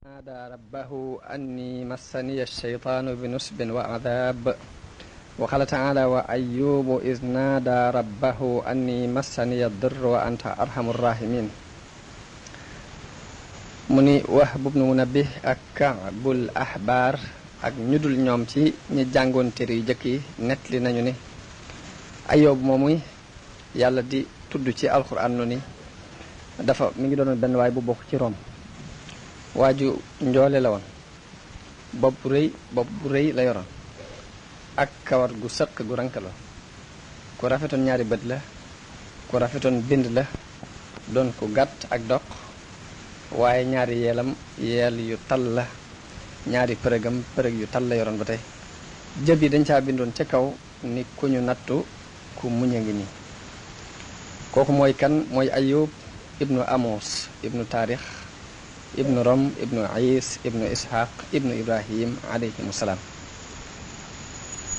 نادى ربه أني مسني الشيطان بنصب وعذاب. وقال تعالى وأيوب إذ نادى ربه أني مسني الضر وأنت أرحم الراحمين. mu ni Wahb ibn Munabbih ak Ka'bul Ahbar ak ñu dul ñoom ci ñi jàngoon téere yu jëkk yi nettali nañu ni Ayyub moomu yàlla di tudd ci alxuraan nu ni dafa mi ngi doon benn waay bu bokk ci Rom waaju njoole la woon bopp bu rëy la yoroon ak kawar gu sëq gu rankaloo ku rafetoon ñaari bët la ku rafetoon bind la doon ku gàtt ak doq waaye ñaari yeel yu tal la ñaari përëg yu tal la yoroon ba tey jëb yi dañ caa bindoon ca kaw ni ku ñu nattu ku muñ a ngi nii kooku mooy kan mooy Ayyub ibnu Amos ibnu Taarix ibnu Rom ibnu Is ibnu Ishaq ibnu Ibrahim alayhimu salaam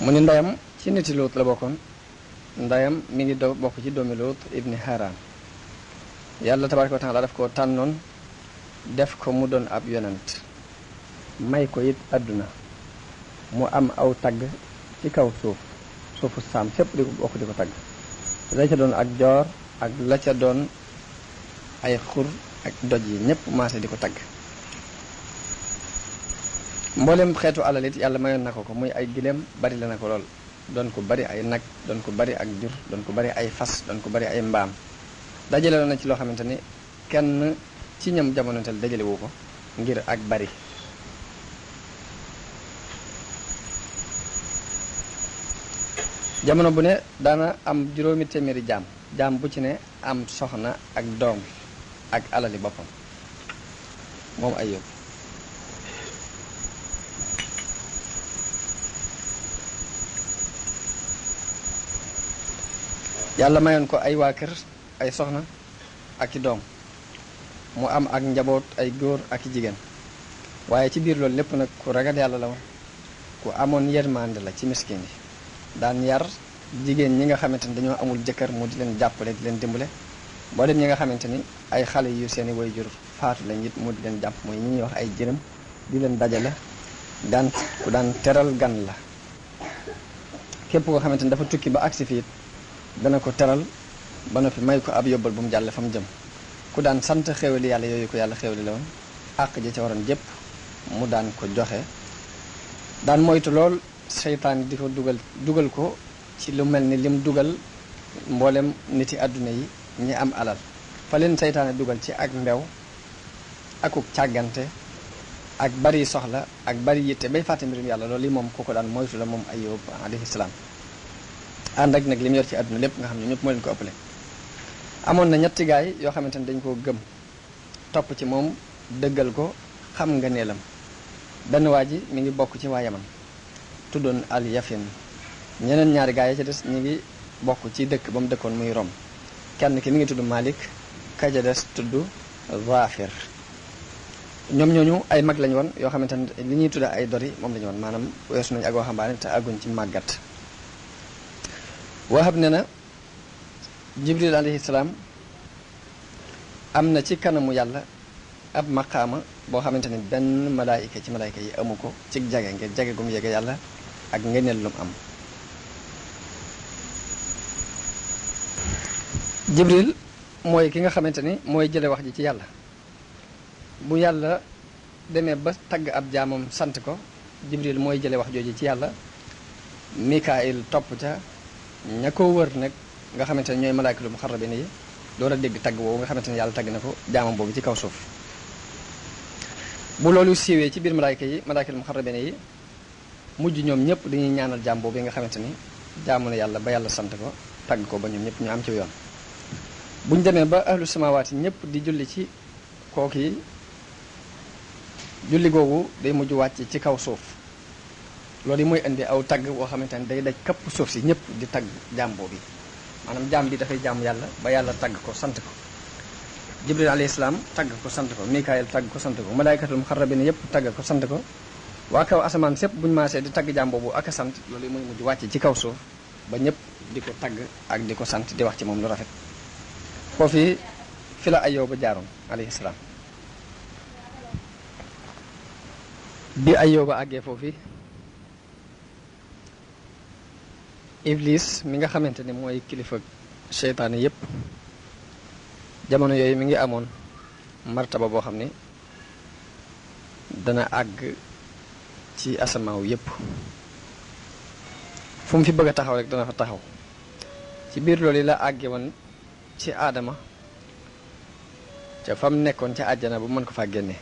mu ni ndeyam ci niti Luut la bokkoon ndeyam mi ngi bokk ci doomi Luut ibni Haran yàlla tabaaraka wa taala daf ko tànnoon def ko mu doon ab yonent may ko it àdduna mu am aw tagg ci kaw suufu saam sépp di ko bokk di ko tagg la ca doon ak joor ak la ca doon ay xur ak doj yi ñépp maase di ko tagg mboolem xeetu alal it yàlla mayoon na ko muy ay gileem bari la na ko lool doon ko bari ay nag doon ko bari ak jur doon ko bari ay fas doon ko bari ay mbaam dajale woon na ci loo xamante ni kenn ci ñam jamonontel dajale wu ko ngir ak bari jamono bu ne daana am juróomi téeméeri jaam bu ci ne am soxna ak doom ak alali boppam moom Ayyub yàlla mayoon ko ay waa kër ay soxna ak i doom mu am ak njaboot ay góor ak i jigéen waaye ci biir loolu lépp nag ku ragal yàlla la woon ku amoon yërmande la ci miskin yi daan yar jigéen ñi nga xamante ni dañoo amul jëkkër mu di leen jàppale di leen dimbale boo dem ñi nga xamante ni ay xale yu seeni waajur faatu lañ it mu di leen jàpp mooy ñi ñuy wax ay jërëm di leen dajale ku daan teral gan la képp koo xamante ni dafa tukki ba agsi fii dana ko teral ba noppi may ko ab yóbbal bu mu jàlle fa mu jëm ku daan sant xéwali yàlla yooyu ko yàlla xéwali la woon àq ji ca waroon jépp mu daan ko joxe daan moytu lool seytaan di ko dugal ko ci lu mel ni lim dugal mboolem niti àdduna yi ñi am alal fa leen seytaane dugal ci ak mbew akuk càggante ak bari soxla ak bari yitte bay fàtte mbirum yàlla loolu yi moom ku ko daan moytu la moom Ayyub alayhi salaam ànd ak nag li mu yor ci àdduna lépp nga xam ne ñëpp moo leen ko ëppale amoon na ñetti gaay yoo xamante ne dañ koo gëm topp ci moom dëggal ko xam nga neelam benn waa ji mi ngi bokk ci waa Yaman tuddoon al Yafin ñeneen ñaari gaay yi ca des ñi ngi bokk ci dëkk ba mu dëkkoon muy Rom kenn ki mi ngi tudd Malik ka ca des tudd Zafir ñoom ñooñu ay mag lañu woon yoo xamante ne li ñuy tudda ay dori moom lañu woon maanaam weesu nañu ak waxambaane te àgguñ ci màggat Wahab ne na Jibril alayhi salaam am na ci kanamu yàlla ab maqaama boo xamante ni benn malaayika ci malaayika yi amu ko ci jage ngir jage gu mu yege yàlla ak ngeneel lu mu am Jibril mooy ki nga xamante ni mooy jële wax ji ci yàlla bu yàlla demee ba tagg ab jaamam sant ko Jibril mooy jële wax jooju ci yàlla Mikaayil topp ca ña ko wër nag nga xamante ne ñooy malaayikatul muxarrabin yi door a dégg tagg boobu nga xamante ne yàlla tagg na ko jaamam boobu ci kaw suuf bu loolu siiwee ci biir malaayikatul muxarrabin yi mujj ñoom ñëpp dañuy ñaanal jaam boobu yi nga xamante ni jaamu na yàlla ba yàlla sant ko tagg ko ba ñoom ñëpp ñu am ci yoon buñ demee ba ahlu samawaat yi ñëpp di julli ci kooku yi julli googu day mujj wàcc ci kaw suuf loolu yi mooy indi aw tagg boo xamante ne day daj kapp suuf si ñëpp di tagg jaam boobu yi maanaam jaam bi dafay jaamu yàlla ba yàlla tagg ko sant ko Jibril alayhi salaam tagg ko sant ko Mikaayil tagg ko sant ko malaaykatul muxarrabin yëpp tagg ko sant ko waa kaw asamaan sépp buñu maasee di tagg jaam boobu ak a sant loolu yi mooy mujj wàcc ci kaw suuf ba ñëpp di ko tagg ak di ko sant di wax ci moom lu rafet foofu fi la Ayyub ba jaaroon alayhi salaam bi Ayyuba àggee foofu Iblis mi nga xamante ni mooy kilifa seytaane yépp jamono yooyu mi ngi amoon martaba boo xam ne dana àgg ci asamaaw yépp fu mu fi bëgg a taxaw rek dana fa taxaw ci biir loolu yi la àgge woon ci aadama ca fam nekkoon ca àjjana bu mën ko faa génne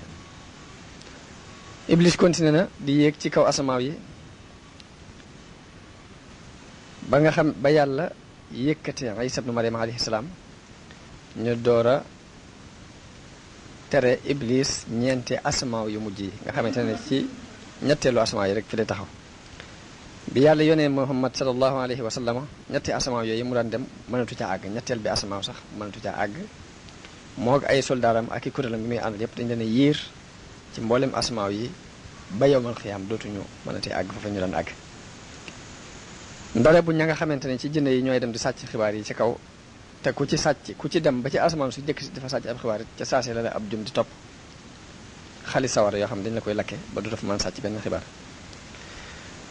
Iblis continué na di yéeg ci kaw asamaaw yi ba nga xam ba yàlla yëkkate Isa ibnu Maryam alayhi salaam ñu door a tere Iblis ñeenti asamaaw yu mujj yi nga xamante ne ci ñetteelu asamaaw yi rek fi lay taxaw bi yàlla yónnee Muhammad sallallahu alayhi wa sallam ñetti asamaaw yooyu mu daan dem mënatu ca àgg ñetteel bi asamaaw sax mënatu ca àgg moo ay soldaaram ak i kuréelam bi muy àndal yëpp dañ leen a yiir ci mboolem asamaaw yi ba yowmal xiyaam dootuñu mënati àgg foofa ñu daan àgg ndole bu ña nga xamante ne ci jinne yi ñooy dem di sàcc xibaar yi ci kaw te ku ci sàcc ku ci dem ba ci asamaan su jëkk si dafa sàcc ab xibaar ca saase la ab jum di topp xali sawara yoo xam ne dañ la koy lakke ba du dafa mën sàcc benn xibaar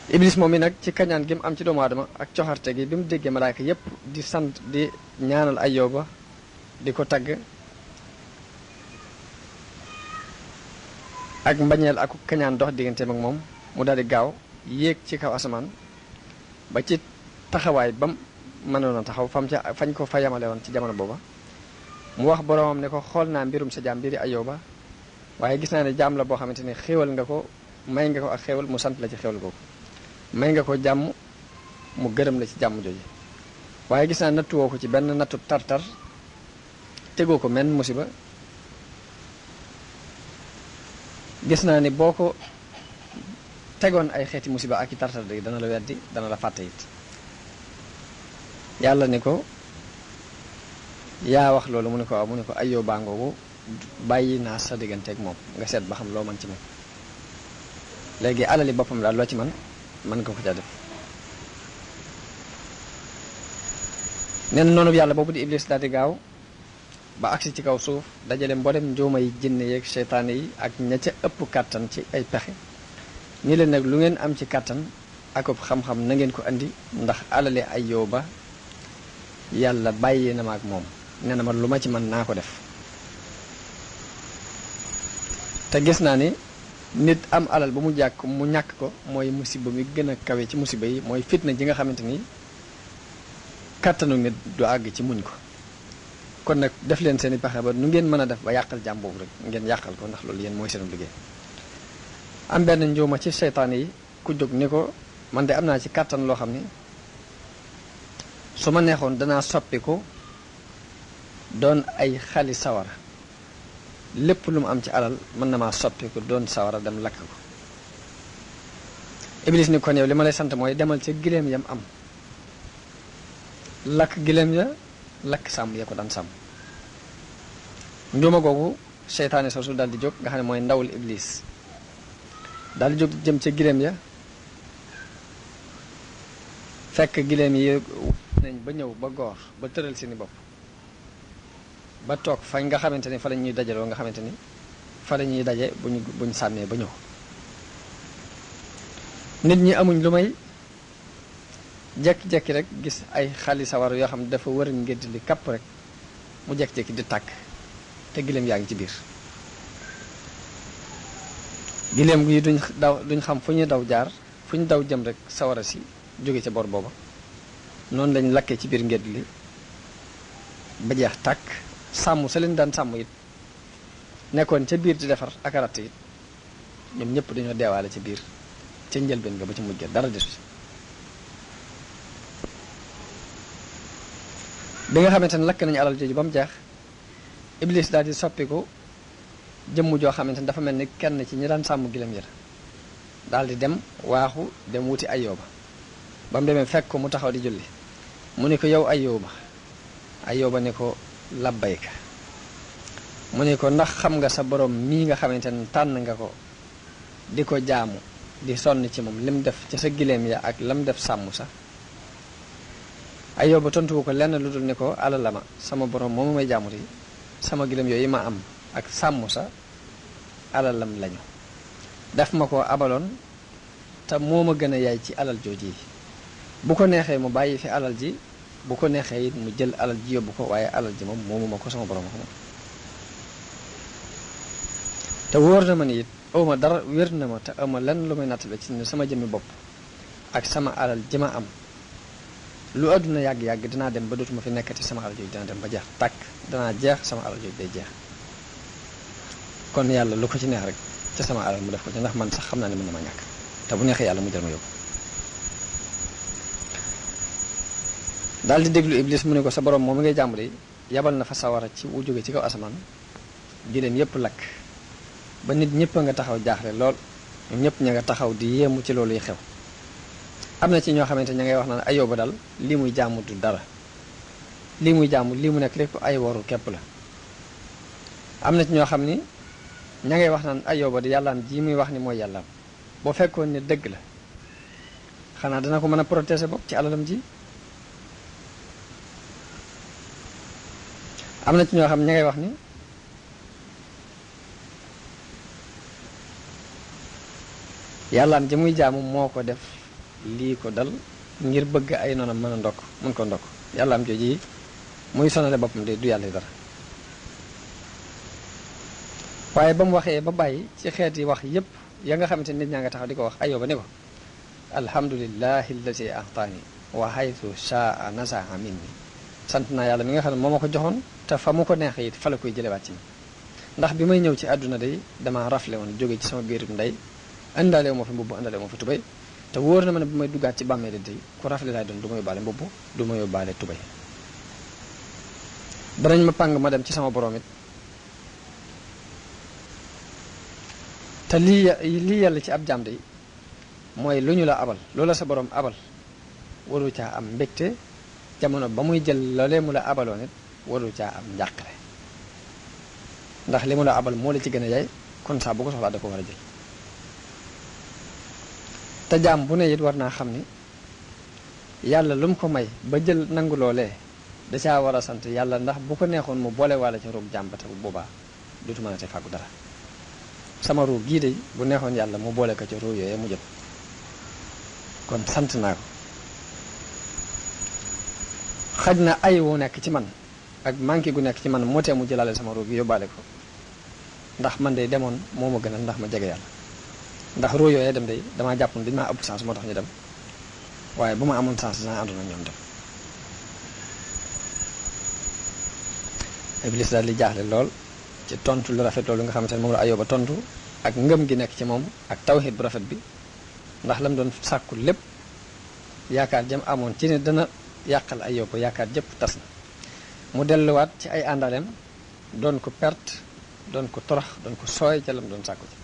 Iblis moom mi nag ci kañaan gi mu am ci doomu aadama ak coxarte gi bi mu déggee malaaka yépp di sant di ñaanal Ayyuba di ko tagg ak mbañeel ak kañaan dox digganteem ak moom mu daal di gaaw yéeg ci kaw asamaan ba ci taxawaay bam mënoon a taxaw fañ ko fa yamale woon ci jamono booba mu wax boroomam ne ko xool naa mbirum sa jaam mbiri Ayyuba waaye gis naa ne jaam la boo xamante ne xéewal nga ko may nga ko ak xéewal mu sant la ci xéewal googu may nga ko jàmm mu gërëm la ci jàmm jooju waaye gis naa nattuwoo ko ci benn nattu tartar tegoo ko menn musiba gis naa ni boo ko tegoon ay xeeti musiba ak i tartar de dana la weddi dana la fàtte it yàlla ni ko yaa wax loolu mu ne ko waaw mu ne ko Ayyuba ngoogu bàyyi naa sa digganteeg moom nga seet ba xam loo man ci moom léegi alali boppam daal loo ci man nga ko ca def nen noonu yàlla boobu di Iblis daal di gaaw ba agsi ci kaw suuf dajale mboolem njuumay jinne yeeg seytaane yi ak ña ca ëpp kàttan ci ay pexe ñi leen nag lu ngeen am ci kàttan ak xam-xam na ngeen ko andi ndax alali Ayyuba yàlla bàyyi na ma ak moom nee na ma lu ma ci mën naa ko def te gis naa ni nit am alal ba mu ñàkk ko mooy musiba mi gën a kawe ci musiba yi mooy fitna ji nga xamante ni kàttanu nit du àgg ci muñ ko kon nag def leen seen i pexe ba nu ngeen mën a def ba yàqal jàmm boobu rek ngeen yàqal ko ndax loolu yéen mooy seenu liggéey am benn njuuma ci seytaane yi ku jóg ni ko man de am naa ci kàttan loo xam ni su ma neexoon danaa soppi ko doon ay xali sawara lépp lu mu am ci alal mën na maa soppi ko doon sawara dem lakk ko Iblis ni kon yow li ma lay sant mooy demal ca gileem yam am lakk gileem ya lakk sàmm ya ko daan sàmm njuuma googu seytaane soosu daal di jóg nga xam ne mooy ndawul Iblis daal di jóg jëm ca gileem ya fekk gileem yi nañ ba ñëw ba goor ba tëral seeni bopp ba toog fañ nga xamante ni fa la ñuy dajaloo nga xamante ni fa la ñuy daje buñ sàmmee ba ñëw nit ñi amuñ lu may jekki-jekki rek gis ay xali sawar yoo xam ne dafa wër ngédd li kapp rek mu jekki-jekki di tàkk te gileem yaa ngi ci biir gileem gi duñ xam fu ñuy daw jaar fu ñu daw jëm rek sawara si jóge ca bor booba noonu lañ lakkee ci biir ngédd li ba jeex tàkk sàmm sa leen daan sàmm it nekkoon ca biir di defar ak ratt it ñoom ñëpp dañoo deewaale ca biir ca njëlbeen nga ba ci mujj dara desu ci bi nga xamante ne lakk nañu alal jooju ba mu jeex Iblis daal di soppiku jëmm joo xamante ne dafa mel ni kenn ci ñi daan sàmm gileem yi la daal di dem waaxu dem wuti Ayyuba ba mu demee fekk ko mu taxaw di julli mu ne ko yow Ayyuba ne ko labbayka mu ne ko ndax xam nga sa borom mii nga xamante ne tànn nga ko di ko jaamu di sonn ci moom lim def ci sa gileem ya ak lam def sàmm sax Ayyuba tontuwu ko lenn lu dul ne ko alal ma sama borom moomu may jaamu yi sama gileem yooyu ma am ak sàmm sa alalam lañu daf ma ko abaloon te moo ma gën a yaay ci alal jooji bu ko neexee mu bàyyi fi alal ji bu ko neexee it mu jël alal ji yóbbu ko waaye alal ji moom moomu ma ko sama borom ko moom te wóor na ma ni it awma dara wér na ma te awma lenn lu may nattale ci ne sama jëmmi bopp ak sama alal ji ma am lu àdduna yàgg-yàgg dinaa dem ba dootuma fi nekkati sama alal jooju dina dem ba jeex tàkk danaa jeex sama alal jooju day jeex kon yàlla lu ko ci neex rek ca sama alal mu def ko ci ndax man sax xam naa ne mën na ma ñàkk te bu neexee yàlla mu jël ma yóbbu daal di déglu iblis mu ne ko sa borom moom mi ngay jàmm de yabal na fa sawara ci wu jóge ci kaw asamaan di leen yëpp lakk ba nit ñëpp a nga taxaw jaaxle lool ñoom ñëpp ña nga taxaw di yéemu ci loolu yi xew am na ci ñoo xamante ña ngay wax naan Ayoba daal lii muy jàmm du dara lii muy jàmm lii mu nekk lépp ay waru képp la am na ci ñoo xam ni ña ngay wax naan Ayoba di yàllaam ji muy wax ni mooy yàllaam boo fekkoon ne dëgg la xanaa dana ko mën a protéger bopp ci alalam ji am na ci ñoo xam ña ngay wax ni yàllaam ji muy jaamu moo ko def lii ko dal ngir bëgg ay noonam mën a ndokk mën ko ndokk yàllaam jooji muy sonale boppam de du yàlla dara waaye ba mu waxee ba bàyyi ci xeet yi wax yépp ya nga xamante nit ñaa nga taxaw di ko wax Ayoba ne ko alhamdulillahi allati ahtaani wa haythu shaa nasaa minni sant naa yàlla mi nga xam ne moo ma ko joxoon te fa mu ko neex it fa la koy jëlewaat ci ndax bi may ñëw ci àdduna day dama rafle woon jóge ci sama biirum ndey indaale wu ma fi mbubb indaale wu ma fi tubay te wóor na ma ne bu may duggaat ci bàmmeel day ku rafle laay doon du ma yóbbaale mbubb du ma yóbbaale tubay danañ ma pàng ma dem ci sama borom it te lii yàlla ci ab jaam day mooy lu ñu la abal loola sa borom abal waru caa am mbégte jamono ba muy jël loolee mu la abaloon it waru caa am njàqare ndax li mu la abal moo la ci gën a yaay kon saa bu ko soxlaa da ko war a jël te jaam bu ne it war naa xam ni yàlla lu mu ko may ba jël nangu loolee da caa war a sant yàlla ndax bu ko neexoon mu boole walla ca ruug jaam ba te bu boobaa dootu mën a te fàggu dara sama ruug gii de bu neexoon yàlla mu boole ko ca ruug yooyee mu jël kon sant naa ko xaj na ay wu nekk ci man ak manqué gu nekk ci man moo tee mu jëlaale sama ruug gi yóbbaale ko ndax man de demoon moo ma gënal ndax ma jege yàlla ndax ruug yooyee dem de damaa jàpp ne dañu maa ëpp chance moo tax ñu dem waaye bu ma amoon chance dinaa àndoon ak ñoom dem Iblis daal di jaaxle lool ci tontu lu rafet loolu nga xamante ne moom la Ayoba tontu ak ngëm gi nekk ci moom ak tawhid bu rafet bi ndax lam doon sàkku lépp yaakaar jëm amoon ci ne dana yàqal Ayoba yaakaar jëpp tas na mu delluwaat ci ay àndaleem doon ko perte doon ko torox doon ko sooy ca lam doon sàkku ci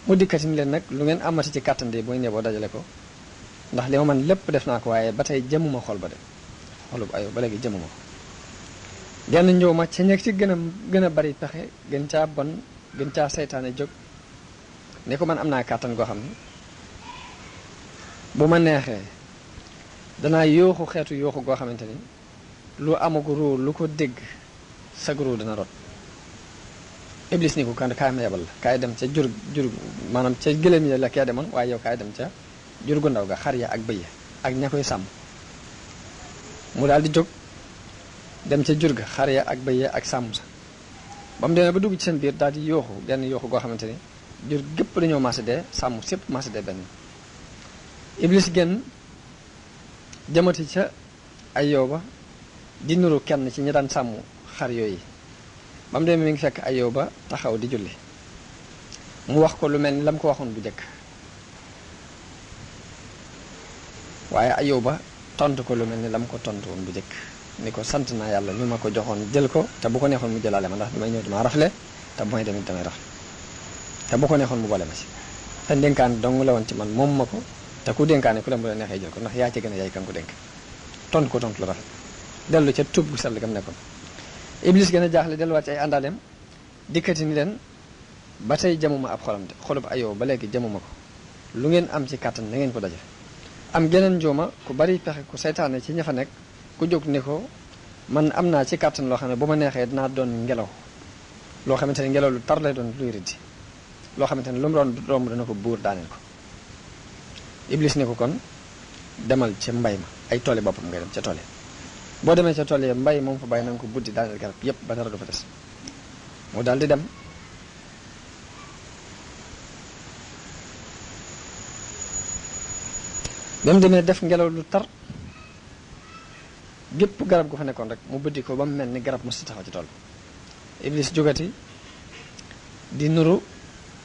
mu dikkati ni leen nag lu ngeen amati ci kàttan de booy neboo dajale ko ndax li ma man lépp def naa ko waaye ba tey jëmuma xol ba de xolub Ayoba ba léegi jëmuma ko genn ñëw ma ca ñeg ci gën a bari pexe gën caa bon gën caa seytaane jóg ne ko man am naa kàttan goo xam ne bu ma neexee danaa yooxu xeetu yooxu goo xamante ni lu amagu ruu lu ko dégg sag ruu dana rot Iblis ni ko kan kaay ma yebal la kaay dem ca jur maanaam ca gëlëm ya la kee demoon waaye yow kaay dem ca jur gu ndaw ga xar ya ak bëy ya ak ña koy sàmm mu daal di jóg dem ca jur ga xar ya ak bëy ya ak sàmm sa ba mu demee ba dugg ci seen biir daal di yooxu genn yooxu goo xamante ni jur gépp dañoo maase dee sàmm sépp maase dee benn Iblis genn jëmati ca Ayoba di nuru kenn ci ñi daan sàmm xar yooyu ba mu demee mi ngi fekk Ayoba taxaw di julli mu wax ko lu mel ni la mu ko waxoon bu njëkk waaye Ayoba tontu ko lu mel ni la mu ko tontu woon bu njëkk ni ko sant naa yàlla ñu ma ko joxoon jël ko te bu ko neexoon mu jëlaale ma ndax damay ñëw dama rafle te bu may demit damay rafle te bu ko neexoon mu boole ma ci te dénkaan dong la woon ci man moom ma ko te ku dénkaane ku dem bu la neexee jël ko ndax yaa ci gën a yaay kan ko dénk tontu ko tontu lu rafet dellu ca tub gu sell gam nekkoon Iblis gën a jaaxle delluwaat ci ay àndaaleem dikkati ni leen ba tey jamuma ab xolam de xolub Ayoba ba léegi jamuma ko lu ngeen am ci kàttan na ngeen ko daje am geneen njuuma ku bari pexe ku seytaane ci ña fa nekk ku jóg ni ko man am naa ci kàttan loo xam ne bu ma neexee dinaa doon ngelaw loo xamante ne ngelaw lu tar lay doon luy riddi loo xamante ne lu mu doon romb dana ko buur daaneel ko. Iblis ne ko kon demal ca mbay ma ay tooli boppam ngay dem ca tool yi boo demee ca tool yi mbay moom fa bàyyi na nga ko buddi daaneel garab yépp ba dara du fa des mu daal di dem. ba mu demee def ngelaw lu tar gépp garab gu fa nekkoon rek mu buddi ko ba mu mel ni garab mos taxaw ci tool Iblis jógati di nuru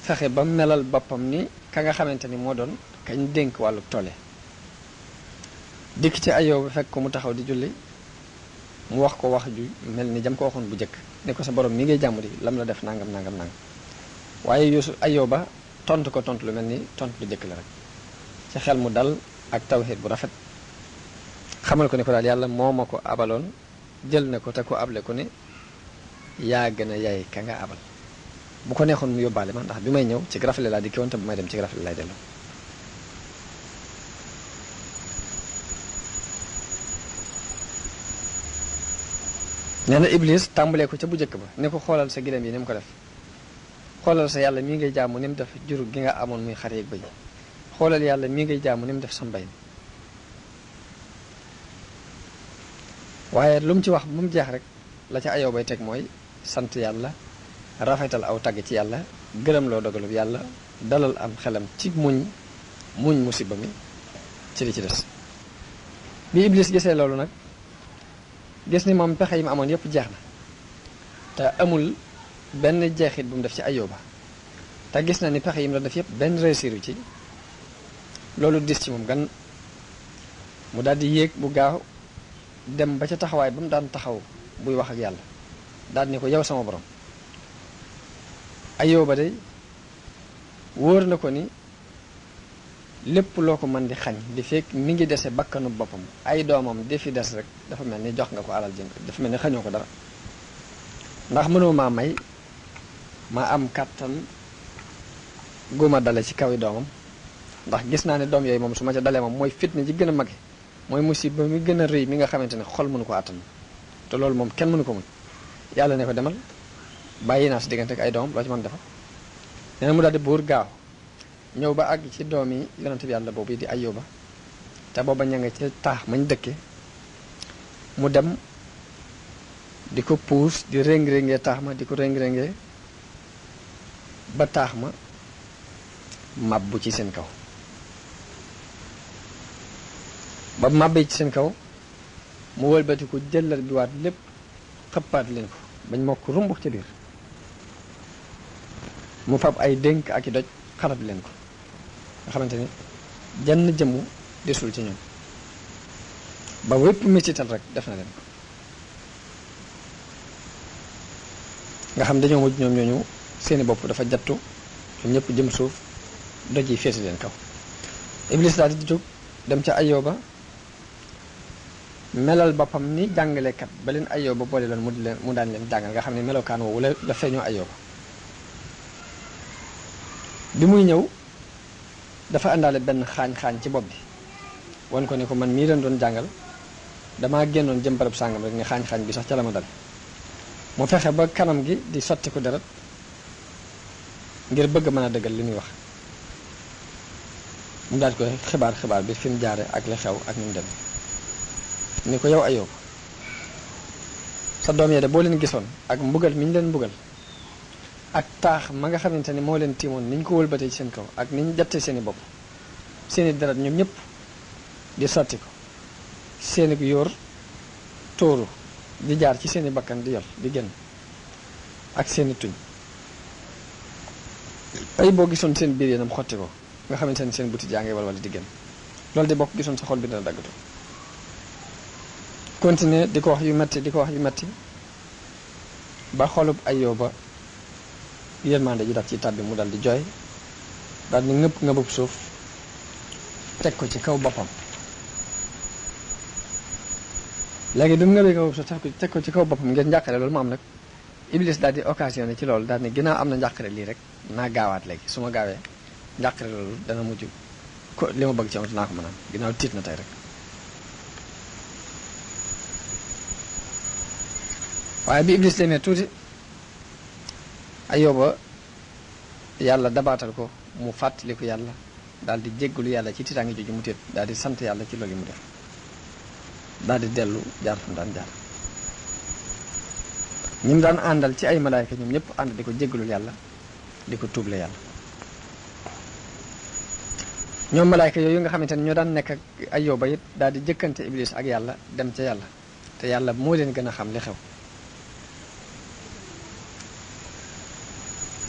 fexe ba melal boppam ni ka nga xamante ni moo doon kañ dénk wàllu toole dikk ci Ayóoba fekk ko mu taxaw di julli mu wax ko wax ju mel ni jam ko waxoon bu njëkk ne ko sa borom mi ngay jàmm di lam la def nangam nangam nangam waaye Ayóoba tontu ko tontu lu mel ni tontu lu njëkk la rek ci xel mu dal ak tawxiid bu rafet xamal ko ne ko daal yàlla moo ma ko abaloon jël na ko te ko able ko ne yaa gën a yaay ka nga abal bu ko neexoon mu yóbbaale ma ndax bi may ñëw ci rafle laa dikki woon te bu may dem ci rafle lay delloo. nee na Iblis tàmbalee ko ca bu njëkk ba ne ko xoolal sa gileem yi ni mu ko def xoolal sa yàlla mii ngay jaamu ni mu def jur gi nga amoon muy xar yeeg bëy xoolal yàlla mii ngay jaamu ni mu def sa mbay mi waaye lu mu ci wax bu mu jeex rek la ca Ayóoba bay teg mooy sant yàlla rafetal aw tagg ci yàlla gërëm loo dogalub yàlla dalal am xelam ci muñ musiba mi ci li ci des bi Iblis gisee loolu nag gis ni moom pexe yi mu amoon yépp jeex na te amul benn jeexit bu mu def ci Ayóoba te gis na ni pexe yi mu doon def yépp benn réussir ci loolu dis ci moom gan mu daldi yéeg bu gaaw dem ba ca taxawaay ba mu daan taxaw buy wax ak yàlla daal ni ko yow sama borom Ayóoba day wóor na ko ni lépp loo ko mën di xañ di fekk mi ngi dese bakkanu boppam ay doomam di fi des rek dafa mel ni jox nga ko alal jën dafa mel ni xañoo ko dara ndax mënoo maa may ma am kàttan guma dale ci kawi doomam ndax gis naa ne doom yooyu moom su ma ca dalee moom mooy fitna ji gën a mage mooy musiba mi gën a rëy mi nga xamante ne xol mënu ko àttan te loolu moom kenn mënu ko muñ yàlla ne ko demal bàyyi naa si diggante ak ay doomam loo ci mën defar nee na mu daal di buur gaaw ñëw ba àgg ci doom yi yonente bi yàlla boobu di Ayóoba te booba ña nga ci taax mañ dëkke mu dem di ko puus di réng-réngee taax ma di ko réng-réngee ba taax ma màbbu ci seen kaw ba màbbee ci seen kaw mu wëlbati ko jëlal bi waat lépp xëppaat leen ko bañ mokk rumbux ca biir mu fab ay dénk ak i doj xarab leen ko nga xamante ni jenn jëmmu desul ci ñoom ba wépp mettital rek def na leen ko nga xam dañoo mujj ñoom ñooñu seeni bopp dafa jattu ñoom ñëpp jëm suuf doj yi féeti leen kaw Iblis daal di jóg dem ca Ayóoba melal boppam ni jàngalekat ba leen Ayóoba boole loon mu daan leen jàngal nga xam ne melokaan woowu la feeñoo Ayóoba bi muy ñëw dafa àndaale benn xaañ-xaañ ci bopp bi wan ko ne ko man mii leen doon jàngal damaa génnoon jëm barab sàngam rek ne xaañ-xaañ bi sax ca la ma dal mu fexe ba kanam gi di sotti ko deret ngir bëgg mën a dëggal li muy wax mu daal ko xibaar bi fi mu jaare ak li xew ak ni mu dem ni ko yow Ayóoba sa doom yee de boo leen gisoon ak mbugal mi ñu leen mbugal ak taax ma nga xamante ni moo leen tiimoon ni ñu ko wëlbatee ci seen kaw ak ni ñu jattee seeni bopp seeni deret ñoom ñëpp di sotti ko seeni yóor tóoru di jaar ci seeni bakkan di yol di génn ak seeni tuñ ay boo gisoon seen biir yéenam xotti ko nga xamante ni seen buti jaa ngay wala di génn loolu de bokk gisoon sa xol bi dina daggatu continuer di ko wax yu metti ba xolub Ayóoba yërmande ji daf ci tàbbi mu dal di jooy daal di ngëbub suuf teg ko ci kaw boppam léegi bi mu ngëbee ngëbub suuf teg ko ci kaw boppam ngeen njàqare loolu mu am nag Iblis daal di occasionné ci loolu daal ni ginnaaw am na njàqare lii rek naa gaawaat léegi su ma gaawee njàqare loolu dana mujj ko li ma bëgg ci amati naa ko mën a am ginnaaw tiit na tey rek waaye bi Iblis demee tuuti Ayóoba yàlla dabaatal ko mu fàttaliku yàlla daal di jéggalu yàlla ci tiitaange jooju mu tiit daal di sant yàlla ci loolu mu def daal di dellu jaar fu mu daan jaar ñi mu daan àndal ci ay malaayka ñoom ñëpp ànd di ko jéggalul yàlla di ko tuuble yàlla ñoom malaayka yooyu nga xamante ne ñoo daan nekk ak Ayyuba it daal di jëkkante Iblis ak yàlla dem ca yàlla te yàlla moo leen gën a xam li xew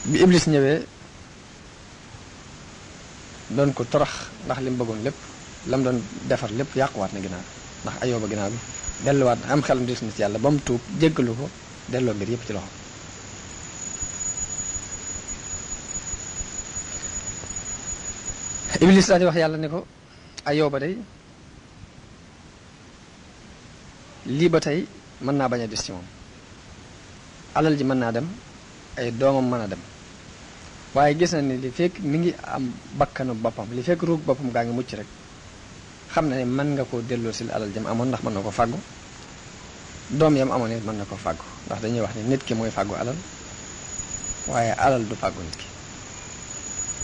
bi Iblis ñëwee doon ko torox ndax li mu bëggoon lépp la mu doon defar lépp yàquwaat na ginnaaw ndax Ayyuba ginnaaw bi delluwaat na am xelam dis na ci yàlla ba mu tuub jéggalu ko delloo mbir yépp ci loxo Iblis daal di wax yàlla ne ko Ayyuba day lii ba tey mën naa bañ a des ci moom alal ji mën naa dem ay doomam mën a dem waaye gis na ni li fekk mi ngi am bakkanu boppam li fekk ruug boppam gaa ngi mucc rek xam na ne mën nga koo delloo si alal jam amoon ndax mën na ko fàggu doom yam amoon it mën na ko fàggu ndax dañuy wax ni nit ki mooy fàggu alal waaye alal du fàggu nit ki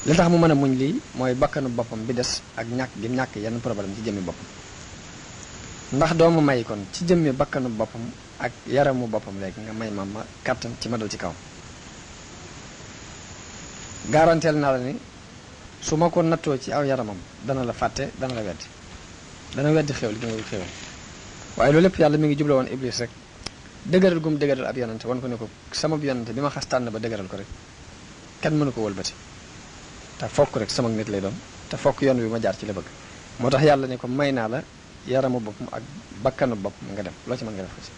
li tax mu mën a muñ lii mooy bakkanu boppam bi des ak ñàkk gi ñàkk yenn problème ci jëmmi boppam ndax doomu may kon ci jëmmi bakkanu boppam ak yaramu boppam léegi nga may ma kàttan ci ma dal ci kaw garanteel naa la ni su ma ko nattoo ci aw yaramam dana la fàtte dana la weddi dana weddi xew li nga xewal waaye loolu lépp yàlla mi ngi jubla woon Iblis rek dëgëral gum dëgëral ab yonante wan ko ne ko sama yonante bi ma xas tànn ba dëgëral ko rek kenn mënu ko wëlbati te fokk rek sama nit lay doon te fokk yoon wi ma jaar ci la bëgg moo tax yàlla ne ko may naa la yaramu boppam ak bakkanu boppam nga dem loo ci mën nga def ko ci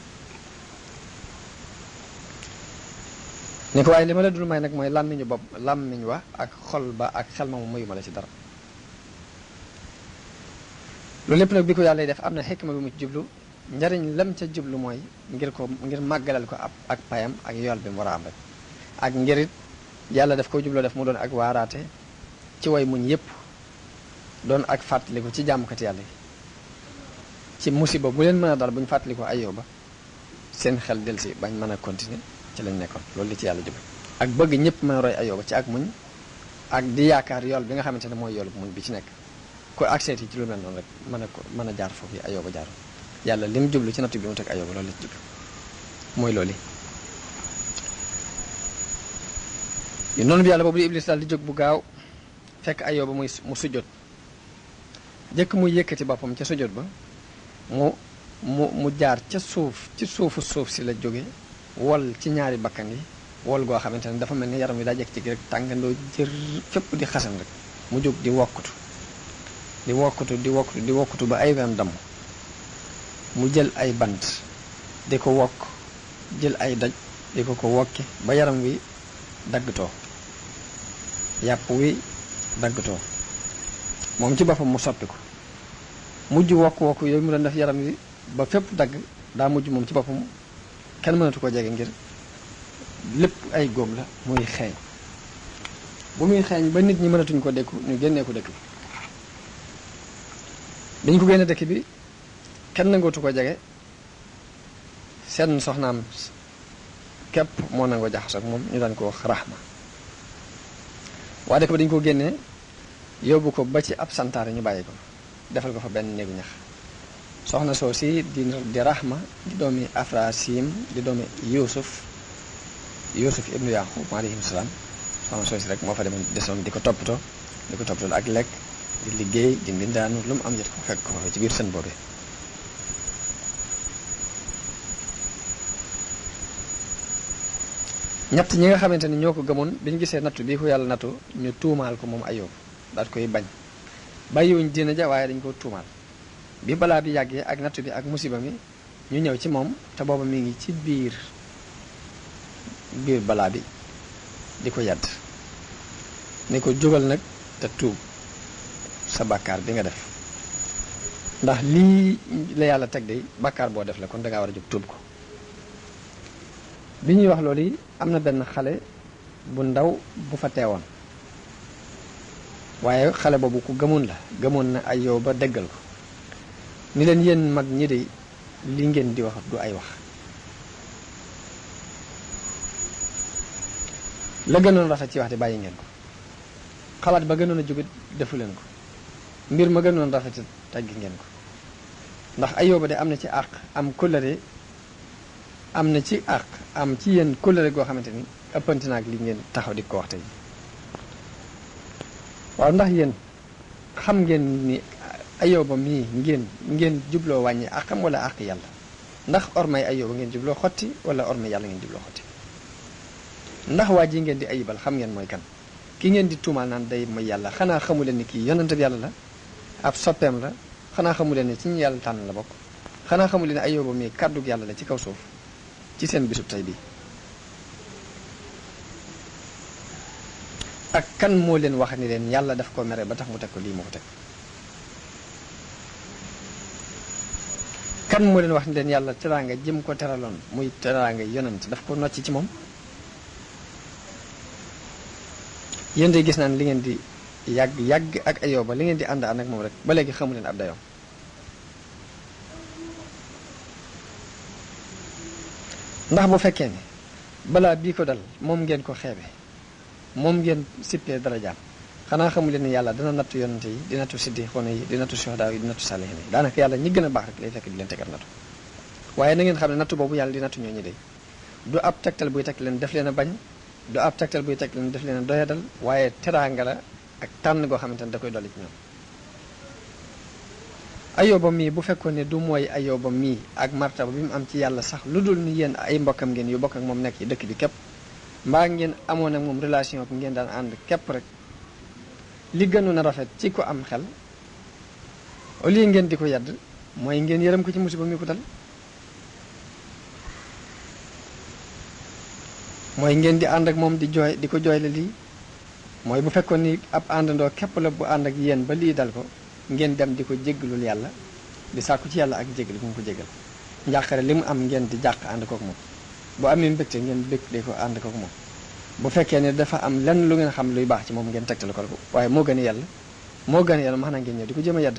ni ko waaye li ma la dul may nag mooy làmmiñu bopp làmmiñ wa ak xol ba ak xel ma mu mayuma la ci dara loolu lépp nag bi ko yàlla def am na xikma bi mu ci jublu njariñ lam ca jublu mooy ngir màggalal ko ak payam ak yool bi mu war a am rek ak ngirit yàlla daf ko jubloo def mu doon ak waaraate ci way muñ yépp doon ak fàttaliku ci jàmmkat yàlla yi ci musiba bu leen mën a dal bu ñu fàttaliku Ayyuba seen xel del si bañ mën a continuer ci lañ nekkoon loolu li ci yàlla jublu ak bëgg ñëpp mën a roy Ayyuba ci ak muñ ak di yaakaar yool bi nga xamante ne mooy yoolu muñ bi ci nekk ko accès yi ci lu mel noonu rek mën a jaar foofu yi Ayyuba jaar yàlla li mu jublu ci nattu bi mu teg Ayyuba loolu la ci jublu mooy loolu yi noonu bi yàlla boobu di Iblis daal di jóg bu gaaw fekk Ayyuba mu sujjot jëkk muy yëkkati boppam ca sujjot ba mu jaar ca suuf ci suufu suuf si la jóge wol ci ñaari bakkan yi wol goo xamante ne dafa mel ni yaram wi daa jekk ci rek tàngandoo jër fépp di xasan rek mu jóg di wokkutu di wokkutu ba ay wem damm mu jël ay bant di ko wokk jël ay doj di ko wokki ba yaram wi daggtoo yàpp wi daggtoo moom ci boppam mu soppi ko mujj wokk yooyu mu doon def yaram wi ba fépp dagg daa mujj moom ci boppam kenn mënatu ko jege ngir lépp ay góom la muy xeeñ bu muy xeeñ ba nit ñi mënatuñ ko dékku ñu génnee ko dëkk bi dañ ko génne dëkk bi kenn nangootu ko jege seen soxnaam képp moo nangoo jaxasoo ak moom ñu daan ko wax Rahma waa dëkk bi dañ ko génnee yóbbu ko ba ci ab santaare ñu bàyyi ko defal ko fa benn néegu ñax soxna soo si di Rahma di doomi Afrasim di doomi Yuusuf ibnu Yaqub alayhim salaam soxna soo si rek moo fa demoon desoon di ko toppatoo ak lekk di liggéey di mbindaanu lu mu am jot ko fekk ko fa ci biir seen boobee ñett ñi nga xamante ni ñoo ko gëmoon bi ñu gisee nattu bii ko yàlla nattu ñu tuumaal ko moom Ayyuba daal koy bañ bàyyiwuñ diina ja waaye dañ ko tuumaal bi balaa bi yàggee ak nattu bi ak musiba mi ñu ñëw ci moom te booba mi ngi ci biir balaa bi di ko yàdd ni ko jógal nag te tuub sa bàkkaar bi nga def ndax lii la yàlla teg de bàkkaar boo def la kon dangaa war a jóg tuub ko bi ñuy wax loolu yi am na benn xale bu ndaw bu fa teewoon waaye xale boobu ku gëmoon na Ayyuba déggal ko ni leen yéen mag ñi de li ngeen di wax du ay wax la gënoon rafet ci wax de bàyyi ngeen ko xalaat ba gënoon a jóge defu leen ko mbir ma gënoon rafet taggi ngeen ko ndax Ayóoba de am na ci àq am kóllëre am na ci àq am ci yéen kóllëre goo xamante ni ëppante naag li ngeen taxaw di ko wax tey waaw ndax yéen xam ngeen ni Ayóoba mii ngeen jubloo wàññi àqam wala àq yàlla ndax ormay Ayóoba ngeen jubloo xotti wala ormay yàlla ngeen jubloo xotti ndax waa ji ngeen di ayibal xam ngeen mooy kan ki ngeen di tuumaal naan day mooy yàlla xanaa xamu leen ni kii yonent bi yàlla la ab soppeem la xanaa xamu leen ni ci ñu yàlla tànn la bokk xanaa xamu leen ne Ayóoba mii kàddug yàlla la ci kaw suuf ci seen bisub tey bii ak kan moo leen wax ni leen yàlla daf ko mere ba tax mu teg ko lii moo ko teg kan moo leen wax ni leen yàlla teraanga jëm ko teraloon muy teraanga yonent daf ko nocc ci moom yéen de gis naa ne li ngeen di yàgg ak Ayóoba li ngeen di ànd ak moom rek ba léegi xamu leen ab dayoom ndax bu fekkee ne balaa bii ko dal moom ngeen ko xeebe moom ngeen sippee darajaam xanaa xamu leen ni yàlla dina nattu yonante yi di nattu siddiqoona yi di nattu suhadaa yi di nattu saalihiin yi daanaka yàlla ñi gën a baax rek lay fekk di leen tegal nattu waaye na ngeen xam ne nattu boobu yàlla di nattu ñooñu de du ab tegtal buy teg leen def leen a bañ du ab tegtal buy teg leen def leen a doyadal waaye teraanga la ak tànn goo xamante ne da koy dolli ci ñoom Ayóoba mii bu fekkoon ne du mooy Ayóoba mii ak martaba bi mu am ci yàlla sax lu dul ni yéen ay mbokkam ngeen yu bokk ak moom nekk ci dëkk bi képp mbaa ngeen amoon ak moom relation bi ngeen daan ànd képp rek li gënoon a rafet ci ko am xel au lieu ngeen di ko yedd mooy ngeen yërëm ko ci musiba mi ko dal mooy ngeen di ànd ak moom di ko jooyle lii mooy bu fekkoon ni ab àndandoo képp la bu ànd ak yéen ba lii dal ko ngeen dem di ko jéggalul yàlla di sàkku ci yàlla ak jéggal bu mu ko jéggal njàqare li mu am ngeen di jàq ànd kook moom bu amee mbégte ngeen bég di ko ànd kook moom bu fekkee ne dafa am lenn lu ngeen xam luy baax ci moom ngeen tegtal ko waaye moo gën a yàlla max na ngeen ñëw di ko jëm a yedd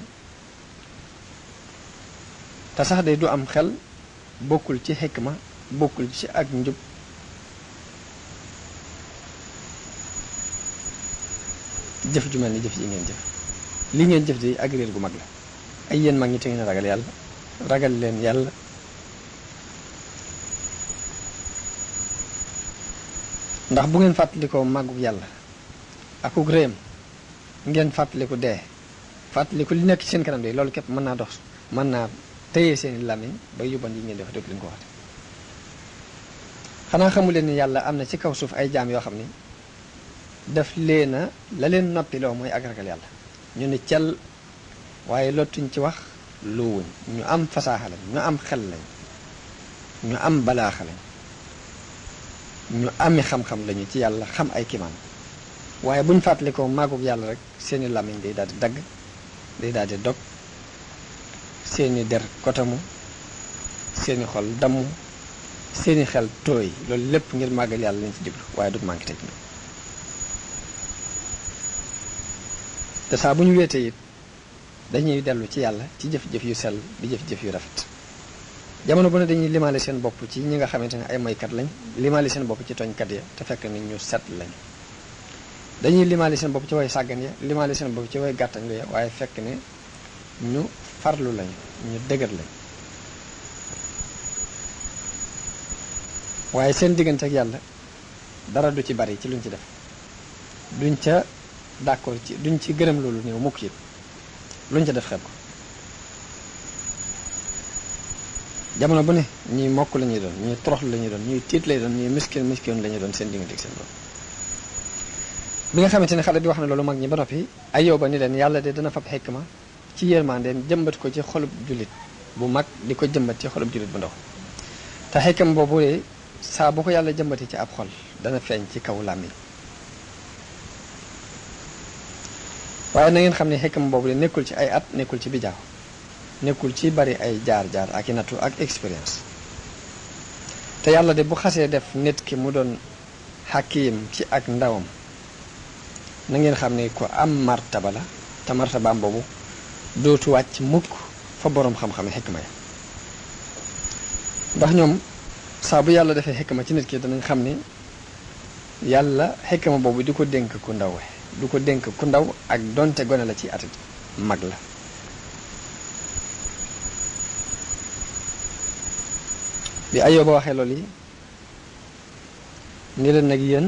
te sax de du am xel bokkul ci xikma bokkul ci ak njub jëf ju mel ni jëf ji ngeen jëf li ngeen jëf di ak réer gu mag la ay yéen mag ñi te ngeen ragal yàlla ragal leen yàlla ndax bu ngeen fàttalikoo màggug yàlla akuk réem ngeen fàttaliku dee fàttaliku li nekk ci seen kanam de loolu képp mën naa dox mën naa téye seeni làmmiñ ba yóbban yi ngeen def dootu leen ko waxte xanaa xamu leen ni yàlla am na ci kaw suuf ay jaam yoo xam ni daf leena la leen noppiloo mooy ak ragal yàlla ñu ni cel waaye lottuñ ci wax luwuñ ñu am fasaaxa lañ ñu am xel lañ ñu am balaaxa lañ ñu ami xam-xam lañu ci yàlla xam ay kimaan waaye buñ fàttalikoo màggug yàlla rek seeni làmmiñ day daal di dagg day daal di dog seeni der kotamu seeni xol damm seeni xel tooy loolu lépp ngir màggal yàlla lañ ci jublu waaye du manqué tey te saa bu ñu weetee it dañuy dellu ci yàlla ci jëf-jëf yu sell di jëf-jëf yu rafet jamono bu ne dañuy limaale seen bopp ci ñi nga xamante ne ay moykat lañ limaale seen bopp ci tooñkat ya te fekk ni ñu set lañ dañuy limaale seen bopp ci way sàggan ya limaale seen bopp ci way gàttañ lu ya waaye fekk ne ñu farlu lañ ñu dëgër lañ waaye seen diggante ak yàlla dara du ci bari ci luñ ci def duñ ca d'accord ci duñ ci gërëm loolu néew mukk it luñ ca def xeeb ko jamono bu ne ñuy mokk la ñuy doon ñuy toroxlu la ñuy doon ñuy tiit lay doon ñuy miskin la ñuy doon seen diggante ak seen bopp bi nga xamante ne xale bi wax na loolu mag ñi ba noppi Ayóoba ni leen yàlla de dana fab xikma ci yërmandeen jëmbat ko ci xolub jullit bu mag di ko jëmbat ci xolub jullit bu ndaw te xikma boobu de saa bu ko yàlla jëmbati ci ab xol dana feeñ ci kaw làmmiñ waaye na ngeen xam ne xikma boobu de nekkul ci ay at nekkul ci bijaaw nekkul ci bari ay jaar-jaar ak i nattu ak expérience te yàlla de bu xasee def nit ki mu doon xakiim ci ak ndawam na ngeen xam ne ko am martaba la te martabaam boobu dootu wàcc mukk fa boroom xam-xame xikma ya ndax ñoom saa bu yàlla defee xikma ci nit ki danañ xam ni yàlla xikma boobu di ko dénk ku ndaw du ko dénk ku ndaw ak donte gone la ci atit mag la. bi Ayóoba waxee loolu yi ni leen nag yéen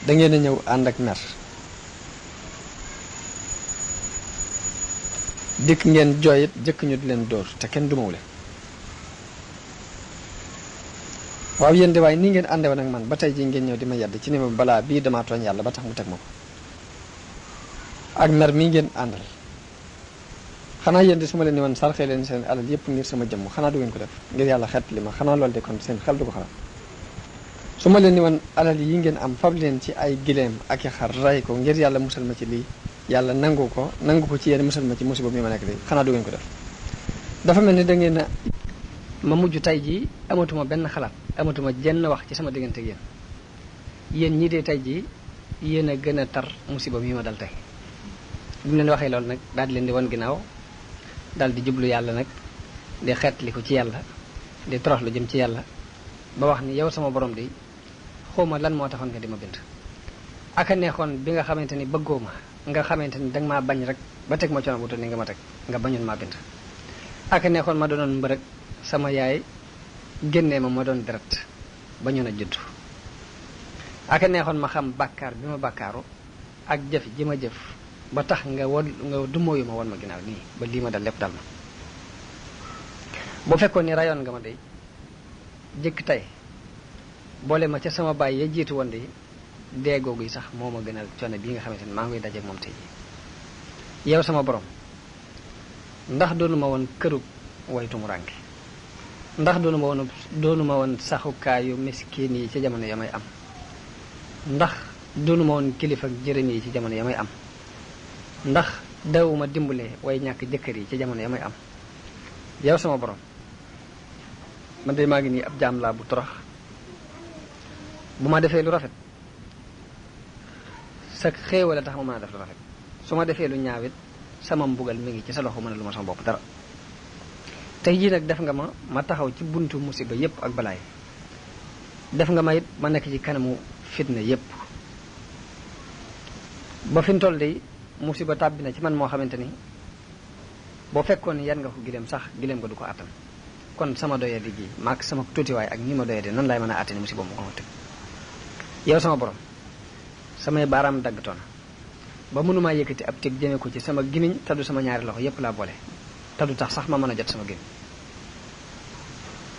da ngeen a ñëw ànd ak mer dikk ngeen jooyit jëkk ñu di leen dóor te kenn dumawu leen waaw yéen de waaye nii ngeen àndewoon ak man ba tey ji ngeen ñëw di ma yedd ci ni ma balaa bii damaa tooñ yàlla ba tax mu teg ma ko ak mer mii ngeen àndal xanaa yéen di su ma leen ni woon sarxee leen seen alal yépp ngir sama jëmm xanaa du ngeen ko def ngir yàlla xet li ma xanaa loolu de kon seen xel du ko xalaat su ma leen ni woon alal yi ngeen am fab leen ci ay gileem ak i xar ray ko ngir yàlla musal ma ci lii yàlla nangu ko ci yéen musal ma ci musiba mi ma nekk de xanaa du ngeen ko def dafa mel ni da ngeen a ma mujj tey jii amatuma benn xalaat amatuma jenn wax ci sama diggante ak yéen ñii de tey jii yéen a gën a tar musiba mi ma dal tey bi mu leen waxee loolu nag daal di leen di wan ginnaaw daal di jublu yàlla nag di xeetli ko ci yàlla di torox lu jëm ci yàlla ba wax ni yow sama borom di xawma lan moo taxoon nga di ma bind aka neexoon bi nga xamante ni bëggoo ma nga xamante ni danga maa bañ rek ba teg ma coono bu toll ni nga ma teg nga bañoon maa bind aka neexoon ma doonoon mbërëg sama yaay génnee ma doon deret bañoon a judd aka neexoon ma xam bàkkaar bi ma bàkkaaru ak jëf ji ma jëf ba tax nga dumóoyu ma won ma ginnaaw nii ba lii ma dal lépp dal ma bu fekkoon ni rayoon nga ma dey jëkk tey boole ma ca sama baay ya jiitu woon de dee googu yi sax moo ma gënal coono bii nga xamante ni maa ngi koy dajeek moom tey ji yow sama borom ndax doonu ma woon kërug waytu mu rànke ndax doonu ma woon saxukaayu miskin yi ci jamono ya may am ndax doonu ma woon kilifa ak jërëm yi ci jamono ya may am ndax dawuma dimbale way ñàkk jëkkër yi ci jamono ya may am yow sama borom man de maa ngi nii ab jaam laa bu torox bu ma defee lu rafet sa xéewal a tax ma mën a def lu rafet su ma defee lu ñaawit sama mbugal mi ngi ci sa loxo mën a lu ma sama bopp dara tey jii nag def nga ma taxaw ci buntu musiba yépp ak balaay def nga ma it ma nekk ci kanamu fitna yépp ba fi mu toll de musiba tàbbi na ci man moo xamante ni boo fekkoon ni yan nga ko gileem sax gileem nga du ko àttan kon sama doye di gi maak sama tuutiwaay ak ni ma doye di nan laay mën a àttani musiba mu ko ma tëg yow sama borom samay baaraam daggtoon ba mënumaa yëkkati ab tëg jëme ko ci sama gimiñ taddu sama ñaari loxo yépp laa boole taddu tax sax ma mën a jot sama gimiñ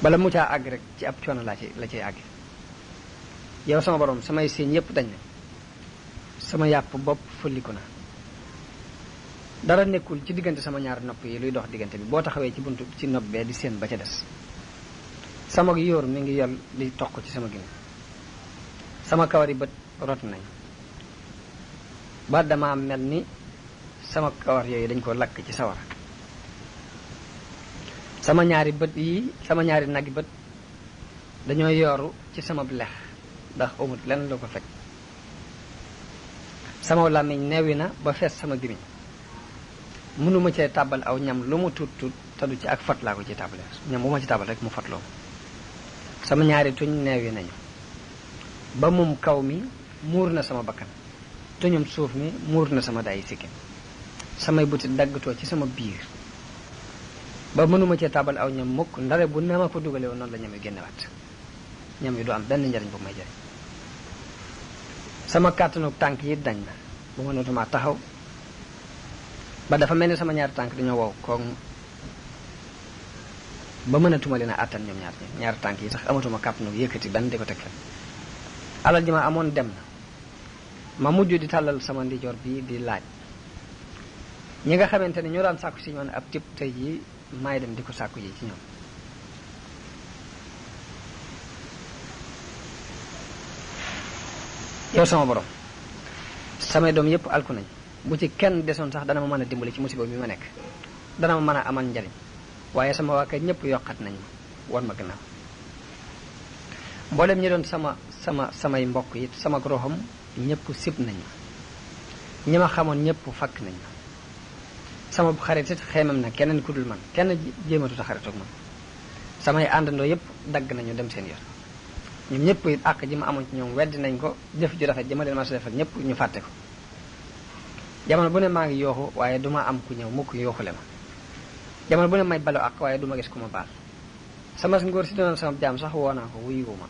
bala mu caa àgg rek ci ab coono la ciy àgg yow sama borom samay siiñ yépp dañ na sama yàpp bopp fulliku na dara nekkul ci diggante sama ñaari nopp yi luy dox diggante bi boo taxawee ci buntu ci nopp bee di seen ba ca des sama yóor mi ngi yol di toq ci sama gimiñ sama kawari bët rot nañ ba dama mel ni sama kawar yooyu dañ ko lakk ci sawara sama ñaari nagi bët dañoo yooru ci sama lex ndax amut lenn la ko fekk sama làmmiñ neewi na ba fees sama gimiñ mënuma cee tàbbal aw ñam lu mu tuut tuut te du ci ak fat laa ko ci tàbbale ñam bu ma ci tàbbal rek mu fatloo sama ñaari tuñ neewi nañu ba mum kaw mi muur na sama bakkan tuñum suuf mi muur na sama dayi sikkim samay buti daggatoo ci sama biir ba mënuma cee tàbbal aw ñam mukk ndare bu na ma ko dugale woon noonu la ñam yi génnewaat ñam yi du am benn njariñ bu may jariñ sama kàttanu tànk yi dañ na bu mënatuma taxaw ba dafa mel ni sama ñaari tànk dañoo wow koog ba mënatuma leen a àttan ñoom ñaari tànk yi sax amatuma kàttanu yëkkati benn di ko teg fen alal ji ma amoon dem na ma mujj di tàllal sama ndijoor bi di laaj ñi nga xamante ne ñoo daan sàkku si ñoon ab tip tey jii maay dem di ko sàkku ji ci ñoom yow sama borom samay doom yépp alku nañ bu ci kenn desoon sax dana ma mën a dimbali ci musiba bi ma nekk dana ma mën a amal njariñ waaye sama waa kër ñëpp yokkat nañ ma war ma gannaaw mboolem ñi doon samay mbokk it sama roxam ñëpp sib nañ ma ñi ma xamoon ñëpp fakk nañ ma sama xarit it xeemam na keneen ku dul man kenn jéematuta xaritoog man samay àndandoo yëpp dagg nañu dem seen yoon ñoom ñëpp it àq ji ma amoon ci ñoom weddi nañ ko, jëf ju rafet ji ma leen ma sa defal ñëpp ñu fàtte ko. jamono bu ne maa ngi yooxu waaye du ma am ku ñëw mukk yooxule ma. jamono bu ne may balu àq waaye du ma gis ku ma baal. sama ngóor si doon sama jaam sax woo naa ko wuyu ma.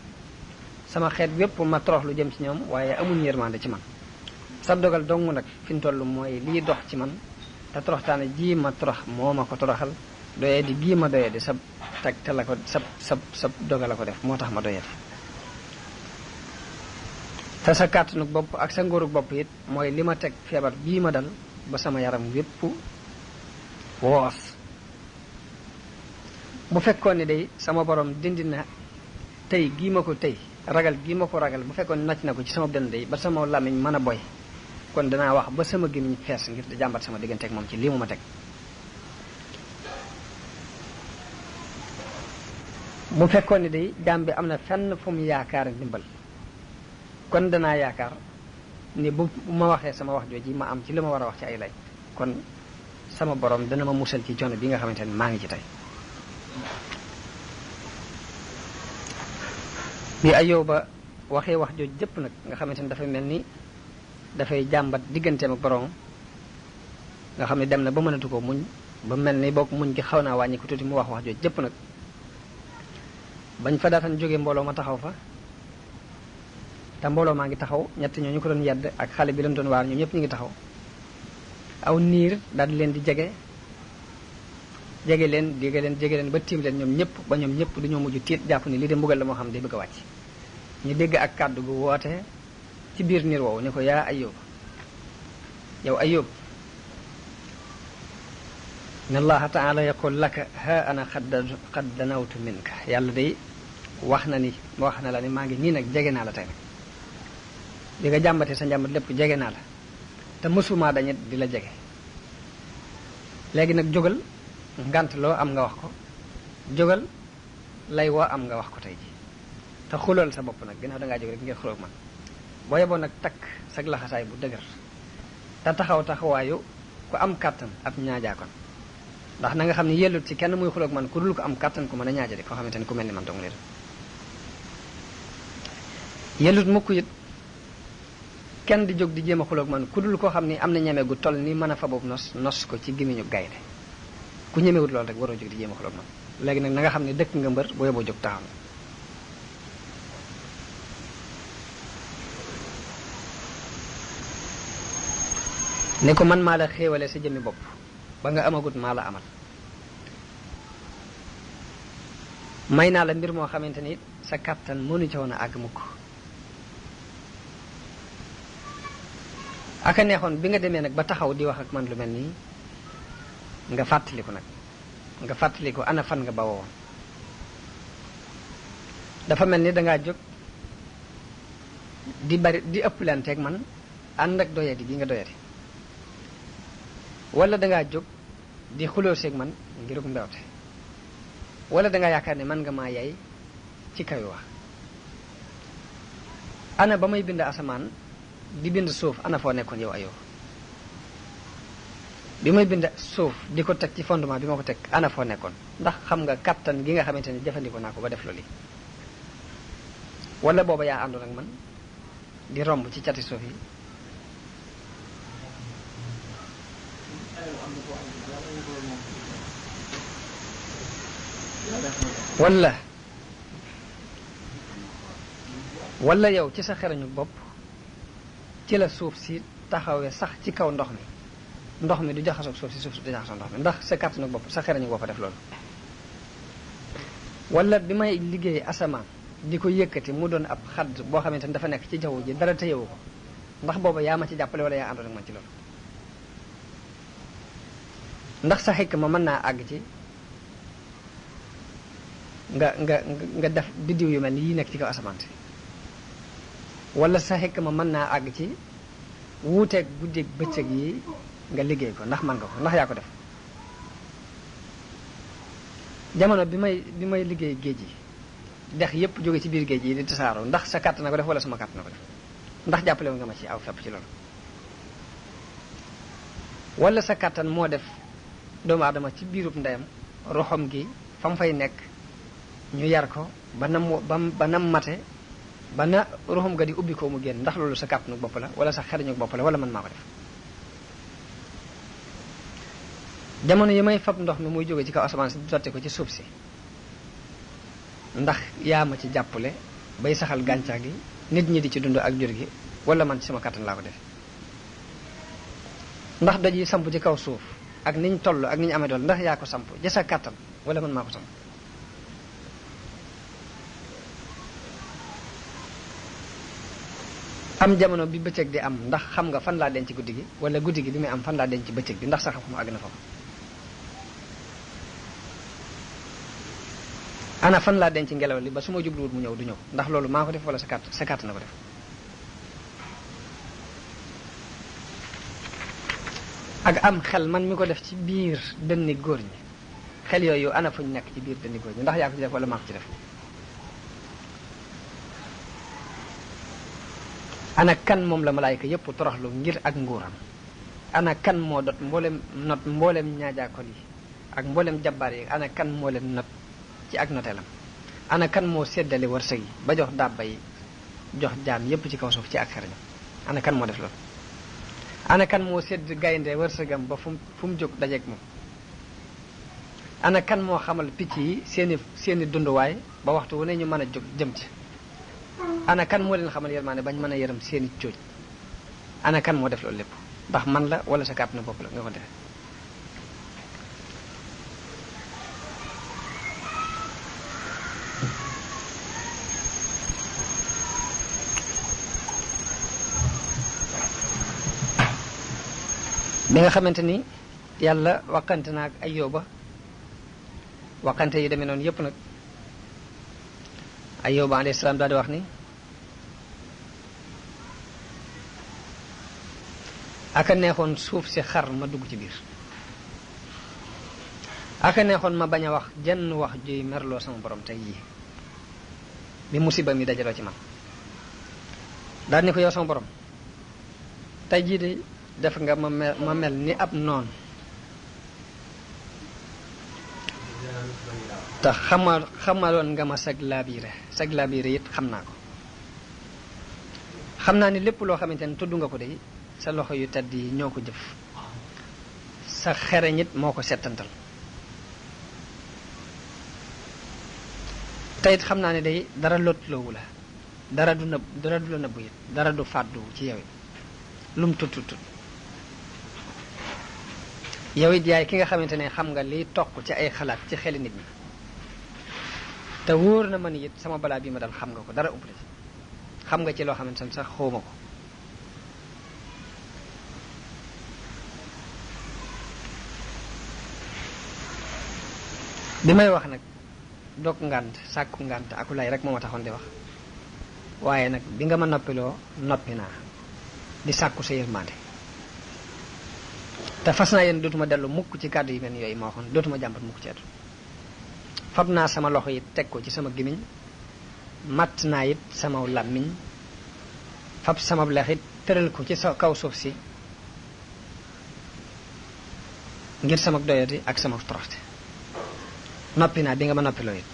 sama xeet wépp ma torox lu jëm ci ñoom waaye amuñ yërmande ci man. sab dogal dong nag fi mu toll mooy lii dox ci man te toroxtaane ji ma torox moo ma ko toroxal, doyee di gii ma doyee di sab teg te la ko sab dogal la ko def moo tax ma doyee di. te sa kàttanug bopp ak sa ngóorug bopp it mooy li ma teg feebar bii ma dal ba sama yaram wépp woos. bu fekkoon ne day sama borom dindi na tey gii ma ko tey ragal gii ma ko ragal, bu fekkoon nacc na ko ci sama dënn day ba sama làmmiñ mën a boy, kon danaa wax ba sama gémmiñ fees ngir di jàmbat sama diggante ak moom ci lii mu ma teg. bu fekkoon ne day jaam bi am na fenn fu mu yaakaar ndimbal, kon danaa yaakaar ni bu ma waxee sama wax jooji ma am ci li ma war a wax ci ay lay, kon sama borom dana ma musal ci coono bi nga xamante ne maa ngi ci tey. bi Ayóoba waxee wax jooju jëpp nag nga xamante ne dafay mel ni dafay jàmbat digganteem ak borom, nga xam ne dem na ba mënatu ko muñ, ba mel ni bokk muñ gi xaw naa wàññi ko tuuti, mu wax jooju jëpp nag. bañ fa daatan jógee mbooloo ma taxaw fa, te mbooloo maa ngi taxaw, ñett ñoo ñu ko doon yedd ak xale bi leen doon waar ñoom ñëpp ñu ngi taxaw. aw niir daal di leen di jege leen ba tiim leen ñoom ñëpp, ba ñoom ñëpp dañoo mujj tiit jàpp ni lii de mbugal la moo xam ne day bëgg a wàcc. ñu dégg ak kàddu gu woote ci biir niir woowu ni ko yaa Ayóob, yow Ayóob, inna allaha taala yaqul laka ha ana qad danawtu minka. yàlla day wax na la ni maa ngi nii nag jege naa la tey nag. li nga jàmbatee sa njàmbat lépp jege naa la te mësuma dañet di la jege. léegi nag jógal, ngant loo am nga wax ko, jógal lay woo am nga wax ko tey ji, te xulool sa bopp nag ginnaaw dangaa jóg rek ngir xuloog man. boo yeboo nag takk sag laxasaay bu dëgër te taxaw taxawaayu ku am kàttan ab ñaajaakoon, ndax na nga xam ne yellut ci kenn muy xuloog man ku dul ko am kàttan ku mën a ñaaja di koo xamante ni ku mel ni man dong leen. yellut mukk it kenn di jóg di jéem a xuloog man ku dul koo xam ni am na ñeme gu toll ni mën a fa boobu nos ko ci gémmiñu gaynde. ku ñemewut loolu rek waroo jóg di jéem a xuloog man. léegi nag na nga xam ne dëkk nga mbër boo yeboo jóg taxaw. ne ko man maa la xéewale sa jëmmi bopp ba nga amagut maa la amal. may naa la mbir moo xamante ni sa kàttan mënu ca woon a àgg mukk. aka neexoon bi nga demee nag ba taxaw di wax ak man lu mel nii nga fàttaliku nag, nga fàttaliku ana fan nga bawoo woon. dafa mel ni dangaa jóg di ëpplanteeg man ànd ak doyadi gi nga doyadi, wala dangaa jóg di xuloo seeg man ngirug mbewte, wala dangaa yaakaar ne man nga maa yay ci kaw wax. ana ba may bind asamaan di bind suuf ana foo nekkoon yow Ayóob? bi may bind suuf di ko teg ci fondement bi ma ko teg ana foo nekkoon? ndax xam nga kattan gi nga xamante ni jëfandikoo naa ko ba def loolu. wala booba yaa àndoon ak man di romb ci cati suuf yi. wala yow ci sa xerañu bopp ci la suuf si taxawee sax ci kaw ndox mi du jaxasoog suuf si du jaxasoog ndox mi, ndax sa kàttanu bopp sa xerañu bopp def loolu. wala bi may liggéey asamaan di ko yëkkati mu doon ab xadd boo xamante ni dafa nekk ci jaww ji dara téyewu ko, ndax booba yaa ma ci jàppale wala yaa àndoon ak man ci loolu. ndax sa xikma mën naa àgg ci nga def biddiw yu mel ni yi nekk ci kaw asamaan si, wala sa xikma mën naa àgg ci wuuteeg guddeeg bëccëg yi nga liggéey ko, ndax man nga ko, ndax yaa ko def. jamono bi may liggéey géej yi dex yépp jóge ci biir géej yi di tasaaroo, ndax sa kàtt na ko def wala sama kàtt na ko def, ndax jàppale wu nga ma ci aw fepp ci loolu. wala sa kàttan moo def doomu aadama ci biirub ndeyam roxom gi fa mu fay nekk ñu yar ko ba nam mate ba na ruxum ga di ubbi ko mu génn ndax loolu sa kàttanu bopp la wala sa xariñu bopp la wala man maa ko def jamono yi may fab ndox mi muy jóge ci kaw asamaan si sotti ko ci suuf si ndax yaa ma ci jàppale bay saxal gàncax gi nit ñi di ci dund ak jur gi wala man ci sama kàttan laa ko def ndax doj yi samp ci kaw suuf ak niñ toll ak niñ amee dool ndax yaa ko samp ja sa kàttan wala man maa ko samp am jamono bi bëccëg di am ndax xam nga fan laa denc guddi gi wala guddi gi bi muy am fan laa denc bëccëg bi ndax sa xam-xam àgg na fa ana fan laa denc ngelaw li ba su ma jubluwut mu ñëw du ñëw ndax loolu maa ko def wala sa kàtt na ko def ak am xel man mi ko def ci biir dënni góor ñi xel yooyu ana fuñ nekk ci biir dënni góor ñi ndax yaa ko ci def wala maa ko ci def ana kan moom la malaayka yépp toroxlu ngir ak nguuram ana kan moo dot mboolem ñaajaakoon yi ak mboolem jabbaar yi ana kan moo leen not ci ak noteelam ana kan moo séddale wërsëg yi ba jox dàbba yi jox jaam yépp ci kaw suuf ci ak xarañam ana kan moo def loolu ana kan moo sédd gaynde wërsëgam ba fu mu jóg dajeeg moom ana kan moo xamal picc yi seeni dunduwaay ba waxtu wu ne ñu mën a jóg jëm ci ana kan moo leen xamal yërmaane bañ mën a yërëm seeni cooj ana kan moo def loolu lépp ndax man la wala sa kàttanu bopp la nga ko defee bi nga xamante ni yàlla waxante na ak Ayyuba waxante yu demee noonu yépp nag Ayyuba alayhi salaam daal di wax ni aka neexoon suuf si xar ma dugg ci biir aka neexoon ma bañ a wax jenn wax juy merloo sama borom tey jii bi musiba mi dajaloo ci man daal ni ko yow sama borom tey jii de def nga ma mel ni ab noon te xamaloon nga ma sag laabiire it xam naa ko xam naa ni lépp loo xamante ne tudd nga ko de sa loxo yu tedd yi ñoo ko jëf sa xereñ it moo ko settantal te it xam naa ne day dara lotloowu la dara du la nëbbu it dara du fàddu ci yow it lum tut yow it yaay ki nga xamante ne xam nga liy toq ci ay xalaat ci xeli nit ñi te wóor na ma ni it sama balaa bii ma dal xam nga ko dara ëpp la ci xam nga ci loo xamante ne sax xawma ko bi may wax nag dog ngànt sàkku ngànt aku lay rek moo ma taxoon di wax waaye nag bi nga ma noppiloo noppi naa di sàkku sa yërmande te fas naa yéen dootuma dellu mukk ci kàddu yi mel yooyu ma waxoon dootuma jàmbat mukk ci etu fab naa sama loxo yi teg ko ci sama gimiñ matt naa it sama làmmiñ fab sama lex it tëral ko ci sa kaw suuf si ngir sama doyati ak sama toroxte noppi naa bi nga ma noppiloo it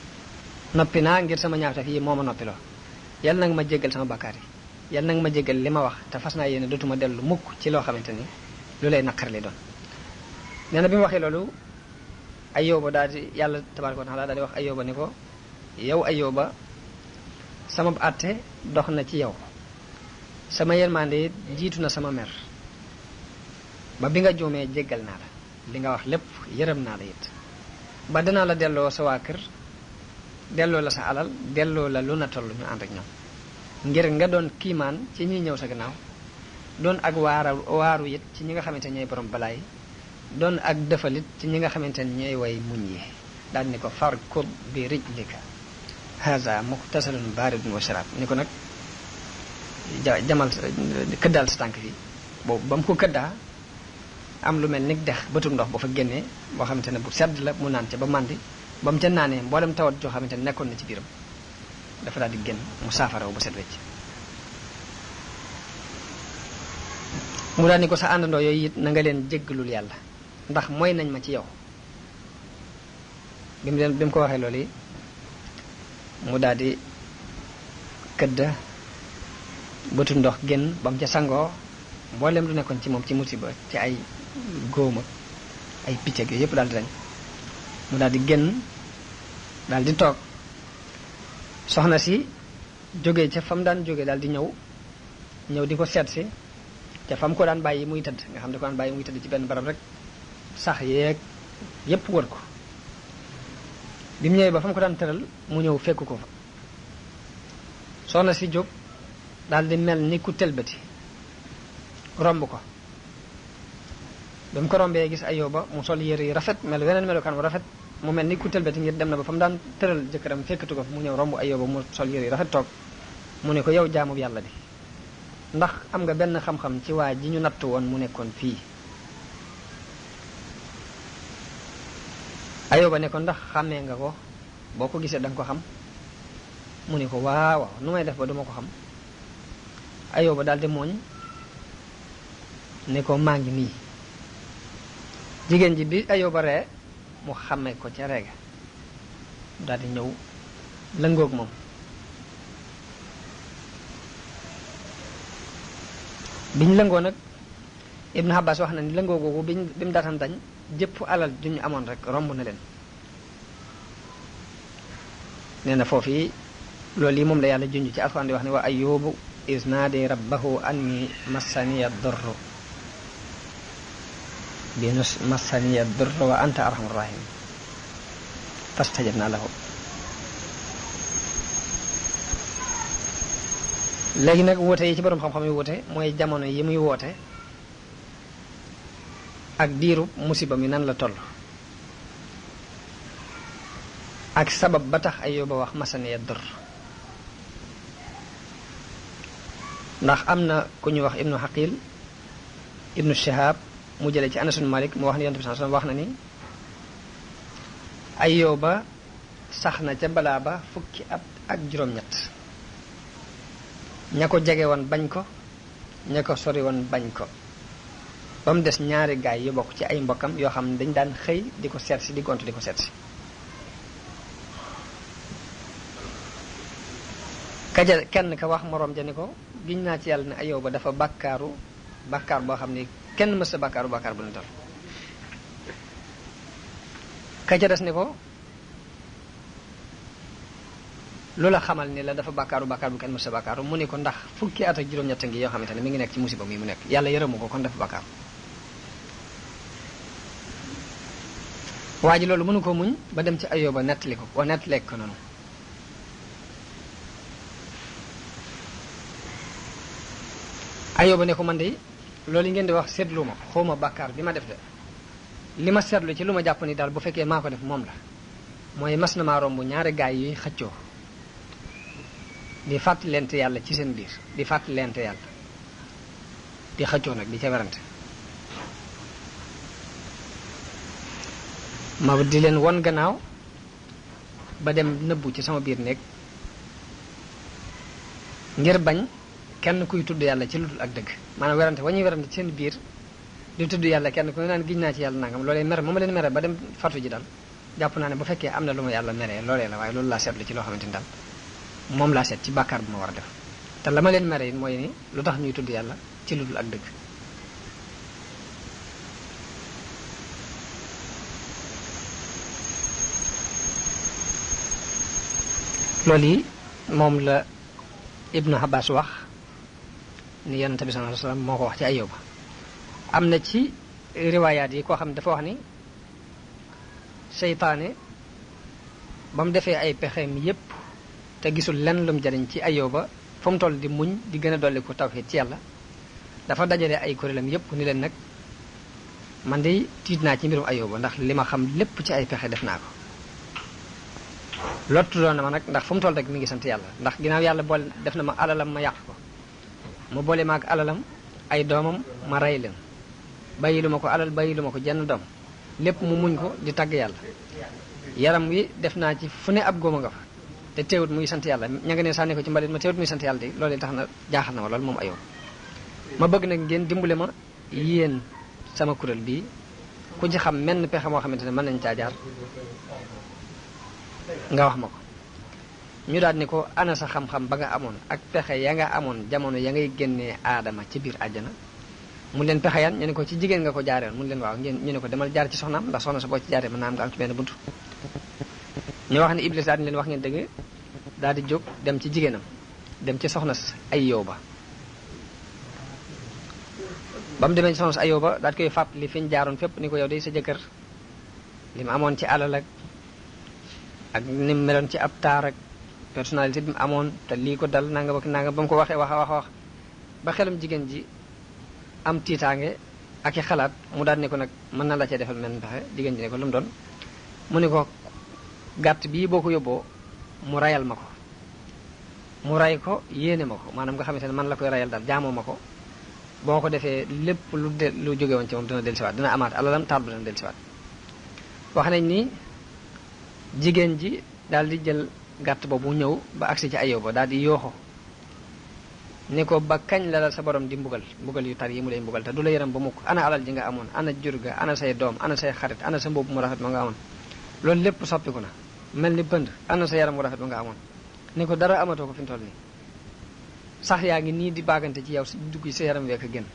noppi naa ngir sama ñaawtaf yi moo ma noppiloo yal nag ma jéggal sama bakkaar yi yal nag ma jéggal li ma wax te fas naa yéene dootuma dellu mukk ci loo xamante ni lu lay naqar li doon nee na bi mu waxee loolu Ayyuba daal di yàlla tabaaraka wa taala daal di wax Ayyuba ni ko yow Ayyuba sama àtte dox na ci yow sama yërmande jiitu na sama mer ba bi nga juumee jéggal naa la li nga wax lépp yërëm naa la it ba danaa la delloo sa waa kër delloo la sa alal delloo la lu na toll ñu ànd ak ñoom ngir nga doon kiimaan ci ñuy ñëw sa gannaaw doon ak waaru it ci ñi nga xamante ne ñooy borom balaay doon ak defalit ci ñi nga xamante ne ñooy way muñ yi daal ni ko farkud bi rijlika haza muxtasalun baridun wa sharab ni ko nag jamal këddaal sa tànk fii boobu ba mu ko këddaa am lu mel ni dex bëtum ndox bu fa génnee boo xamante ne bu sedd la mu naan ca ba màndi ba mu ca naanee mboolem tawat joo xamante ne nekkoon na ci biiram dafa daal di génn mu saafaraw ba set wecc mu daal ni ko sa àndandoo yooyu it na nga leen jéggalul yàlla ndax mooy nañ ma ci yow bi mu ko waxee loolu yi mu daal di këdda bëtu ndox génn ba mu ca sangoo mboolem lu nekkoon ci moom ci musiba ci ay góom ak ay picc ak yooyu yëpp daal di dañ mu daal di génn daal di toog soxna si jógee ca fa mu daan jógee daal di ñëw di ko seet si ca fa mu ko daan bàyyi muy tëdd nga xam ne ko daan bàyyi muy tëdd ci benn barab rek sax yeeg yépp wër ko bi mu ñëwee ba fa mu ko daan tëral mu ñëw fekk ko fa soxna si jóg daal di mel ni ku tëlbati romb ko ba mu ko rombee gis Ayyuba mu sol yére yi rafet mel weneen melokaan mu rafet mu mel ni ku tëlbati ngir dem na ba fa mu daan tëral jëkkëram fekkatu ko fa mu ñëw romb Ayyuba mu sol yére yi rafet toog mu ne ko yow jaamu yàlla bi ndax am nga benn xam-xam ci waa ji ñu natt woon mu nekkoon fii Ayyuba ne ko ndax xàmmee nga ko boo ko gisee da nga ko xam mu ne ko waaw nu may def ba duma ko xam Ayyuba daal di mooñ ne ko maa ngi nii jigéen ji bi Ayyuba ree mu xàmmee ko ca reega daal di ñëw lëngoog moom biñ lëngoo nag Ibn Abbas wax na ni lëngoo googu bi mu daataan dañ jëpp alal ju ñu amoon rek romb na leen nee na foofu loolu yi moom la yàlla junj ci alxuraan di wax ne wa ayyubu iz naadi rabbahu anni massaniya durru bi massaniya durru wa anta arhamur rahim fastajabna lahu léegi nag woote yi ci borom xam-xam yi woote mooy jamono yi muy woote ak diiru musiba mi nan la toll ak sabab ba tax Ayyuba wax masaniya dur ndax am na ku ñu wax ibnu Haqil ibnu Shihab mu jëlee ci Anas ibn Malik mu wax ni Yonent bi sallallahu alayhi wasallam wax na ni Ayyuba sax na ca balaa ba fukki at ak juróom-ñett ña ko jege woon bañ ko ña ko sori woon bañ ko ba mu des ñaari gaay yu bokk ci ay mbokkam yoo xam ne dañ daan xëy di ko seet si di gontu di ko seet si kaja kenn ka wax moroom ja ni ko giñ naa ci yàlla ne Ayyuba dafa bàkkaar boo xam ne kenn mës a bàkkaaru bàkkaar bu ne dal kaja des ni ko lu la xamal ni la dafa bàkkaaru bu kenn mës a bàkkaaru mu ne ko ndax fukki at ak juróom-ñett ngi yoo xamante ne mi ngi nekk ci musiba mi mu nekk yàlla yërëmu ko kon dafa bàkkaaru waa ji loolu mënu ko muñ ba dem ci Ayyuba nettali ko wa nettaleeg ko noonu Ayyuba ne ko man de loolu ngeen di wax seetlu ma xawma bàkkaar bi ma def de li ma seetlu ci lu ma jàpp ni daal bu fekkee maa ko def moom la mooy mas na maa romb ñaari gaay yuy xëccoo di fàttalente yàlla ci seen biir di fàttalente yàlla di xëccoo nag di ca werante ma di leen won gannaaw ba dem nëbbu ci sama biir néeg ngir bañ kenn kuy tudd yàlla ci lu dul ak dëgg maanaam werante wa ñuy werante ci seen biir di tudd yàlla kenn ku ne naan giñ naa ci yàlla nangam loolee mere ma leen mere ba dem fatu ji daal jàpp naa ne bu fekkee am na lu ma yàlla meree loolee la waaye loolu laa seetlu ci loo xamante ni daal moom laa seet ci bàkkaar bu ma war a def te la ma leen mere it mooy ni lu tax ñuy tudd yàlla ci lu dul ak dëgg loolu yi moom la Ibnu Abbas wax ni Yonent bi sallallahu alayhi wasallam moo ko wax ci Ayyuba am na ci riwaayaat yi koo xam ne dafa wax ni seytaane ba mu defee ay pexeem yépp te gisul lenn lum jariñ ci Ayyuba fa mu toll di muñ di gën a dolli ko tawhid ci yàlla dafa dajale ay kuréelam yépp ni leen nag man de tiit naa ci mbirum Ayyuba ndax li ma xam lépp ci ay pexe def naa ko lottu doon na ma nag ndax fu mu toll rek mi ngi sant yàlla ndax ginnaaw yàlla boole def na ma alalam ma yàq ko mu boole ma ak alalam ay doomam ma rey leen bàyyilu ma ko alal bàyyilu ma ko jenn doom lépp mu muñ ko di tagg yàlla yaram wi def naa ci fu ne ab góoma nga fa te teewut muy sant yàlla ña nga ne sànni ko ci mbalit ma teewut muy sant yàlla de loolu tax na jaaxal na ma loolu moom Ayyuba ma bëgg nag ngeen dimbale ma yéen sama kuréel bii ku ci xam menn pexe moo xamante ne mën nañ caa jaar nga wax ma ko ñu daal ni ko ana sa xam-xam ba nga amoon ak pexe ya nga amoon jamono ya ngay génnee aadama ci biir àjjana mu leen pexe yan ñu ne ko ci jigéen nga ko jaaree woon mu leen waaw ngeen ñu ne ko demal jaar ci soxnaam ndax soxna sa boo ci jaaree mën naa am nga am ci benn buntu ñu wax ne Iblis daal di leen wax ngeen dëgg daal di jóg dem ci jigéenam dem ci soxna Ayyuba ba mu demee ci soxna Ayyuba daal di koy fàttali fi ñu jaaroon fépp ni ko yow day sa jëkkër li mu amoon ci alal ak ni mu meloon ci ab taar ak personnalité bi mu amoon te lii ko dal nanga ba nanga ba mu ko waxee wax ba xelum jigéen ji am tiitaange ak i xalaat mu daal ne ko nag mën na la cee defal mel pexe jigéen ji ne ko lu mu doon mu ne ko gàtt bii boo ko yóbboo mu rayal ma ko mu ray ko yéene ma ko maanaam nga xamante ne man la koy rayal daal jaamoo ma ko boo ko defee lépp lu jóge woon ci moom dina dellusiwaat dina amaat alalam taal ba dina dellusiwaat wax nañ ni jigéen ji daal di jël gàtt boobu ñëw ba agsi ci Ayyuba daal di yooxo ni ko ba kañ la sa borom di mbugal yu tar yi mu lay mbugal te du la yaram ba mukk ana alal ji nga amoon ana jur ga ana say doom ana say xarit ana sa mbubb mu rafet ma nga amoon loolu lépp soppiku na mel ni pënd ana sa yaram mu rafet ma nga amoon ni ko dara amatoo ko fi mu toll nii sax yaa ngi nii di baagante ci yow si dugg sa yaram week a gën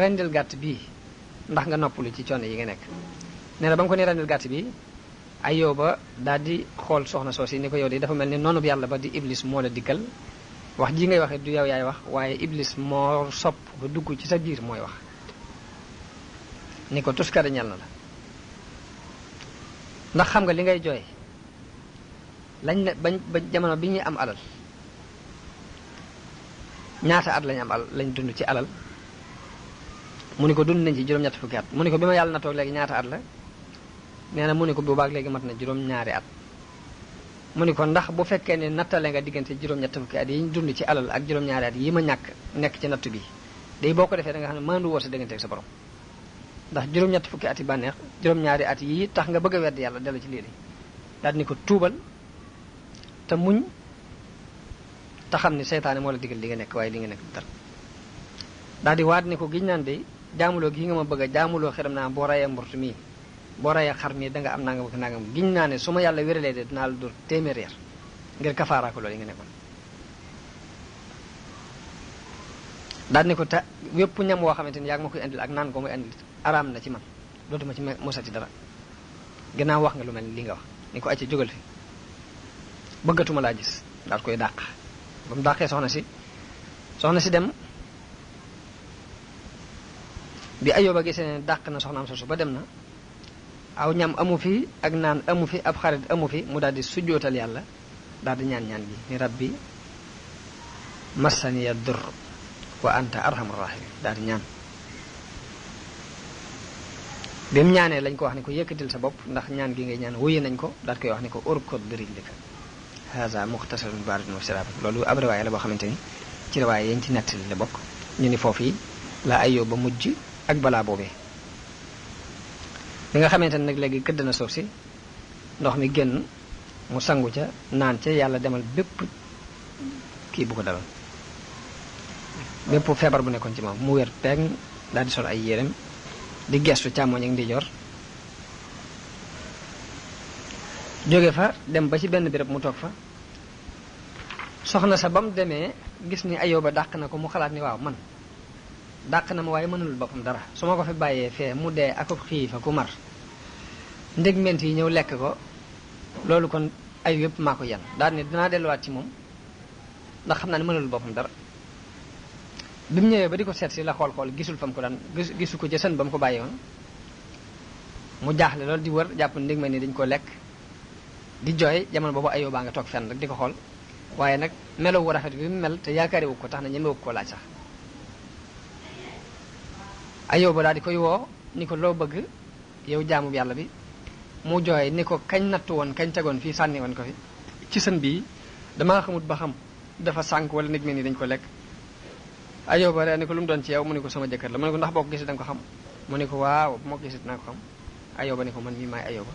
rendil gàtt bii ndax nga noppalu ci coono yi nga nekk nee na ba nga ko ni rendil gàtt bi Ayyuba daal di xool soxna soosi ni ko yow de dafa mel ni noonu bi yàlla ba di Iblis moo la dikkal wax ji ngay waxee du yow yaay wax waaye Iblis moo sopp ba dugg ci sa biir mooy wax ni ko tuskare ñal na la ndax xam nga li ngay jooy lañ ne ba jamono bi ñuy am alal ñaata at lañ am alal lañ dund ci alal mu ni ko dund nañ ci juróom-ñett fukki at mu ni ko bi ma yàlla na toog léegi ñaata at la nee na mu ni ko boobaak léegi mat na juróom-ñaari at mu ni ko ndax bu fekkee ne nattale nga diggante juróom-ñett fukki at yi ñu dund ci alal ak juróom-ñaari at yi ma ñàkk nekk ci natt bi day boo ko defee da nga xam ne maandu woo sa diggante ak sa borom ndax juróom-ñett fukki at yi bànneex juróom-ñaari at yi tax nga bëgg a wedd yàlla dellu ci lii daal ni ko tuubal te muñ te xam ni seytaane moo la digal li nga nekk waaye li nga nekk dara daal di waat ni ko giñ naan de jaamuloo gi nga ma bëgg a jaamuloo xeram naa boo rayee mburtu mii boo rayee xar mii da nga am nangam ak nangam giñ naa ne su ma yàlla wéralee de dinaa la dóor téeméer yar ngir kafaara ko loolu yi nga nekkoon daal ni ko te wépp ñam woo xamante ni yaa ngi ma koy indil ak naan ko muy indil araam na ci man dootuma ci mosati dara gannaaw wax nga lu mel ni li nga wax ni ko acca jógal fi bëggatuma laa gis daal koy dàq ba mu dàqee soxna si dem bi Ayyuba gisee ne dàq na soxnaam sosu ba dem na aw ñam amu fi ak naan amu fi ab xarit amu fi mu daal di sujjootal yàlla daal di ñaan gi ni rabbi massaniya dur wa anta arhamur rahimin daal di ñaan bi mu ñaanee lañ ko wax ni ko yëkkatil sa bopp ndax ñaan gi ngay ñaan wuyu nañ ko daal koy wax ni ko urkod birijlika haza muxtasarun baridun wa sharaab loolu ab riwaaya la boo xamante ni ci riwaaya yañ ci nettali la bokk ñu ni foofu yi la Ayyuba mujj ak balaa boobee bi nga xamante ne nag léegi këdd na suuf si ndox mi génn mu sangu ca naan ca yàlla demal bépp kii bu ko daloon bépp feebar bu nekkoon ci moom mu wér peeg daal di sol ay yérem di gestu càmmooñ ak ndijoor jóge fa dem ba ci benn béréb mu toog fa soxna sa ba mu demee gis ni Ayyuba dàq na ko mu xalaat ni waaw man dàq na ma waaye mënulul boppam dara su ma ko fi bàyyee fee mu dee akub xiifa ku mar ndég ment yi ñëw lekk ko loolu kon ay yëpp maa ko yan daal ni dinaa delluwaat ci moom ndax xam naa ne mënulul boppam dara bi mu ñëwee ba di ko seet si la xool gisul fa mu ko daan gisu ko ca sën ba mu ko bàyyi woon mu jaaxle loolu di wër jàpp ndég mel ni dañu ko lekk di jooy jamono boobu Ayyuba nga toog fenn rek di ko xool waaye nag melo wu rafet bi mu mel te yaakaari wu ko tax na ñemewu ko laaj sax Ayyuba daal di koy woo ni ko loo bëgg yow jaamu yàlla bi mu jooy ni ko kañ nattu woon kañ tegoon fii sànni woon ko fi ci sën bii damaa xamut ba xam dafa sànk wala nit mel ni dañ ko lekk Ayyuba rek ni ko lu mu doon ci yow mu ni ko sama jëkkër la mu ne ko ndax boo ko gisee da nga ko xam mu ni ko waaw bu ma ko gisee dinaa ko xam Ayyuba ni ko man mii maay Ayyuba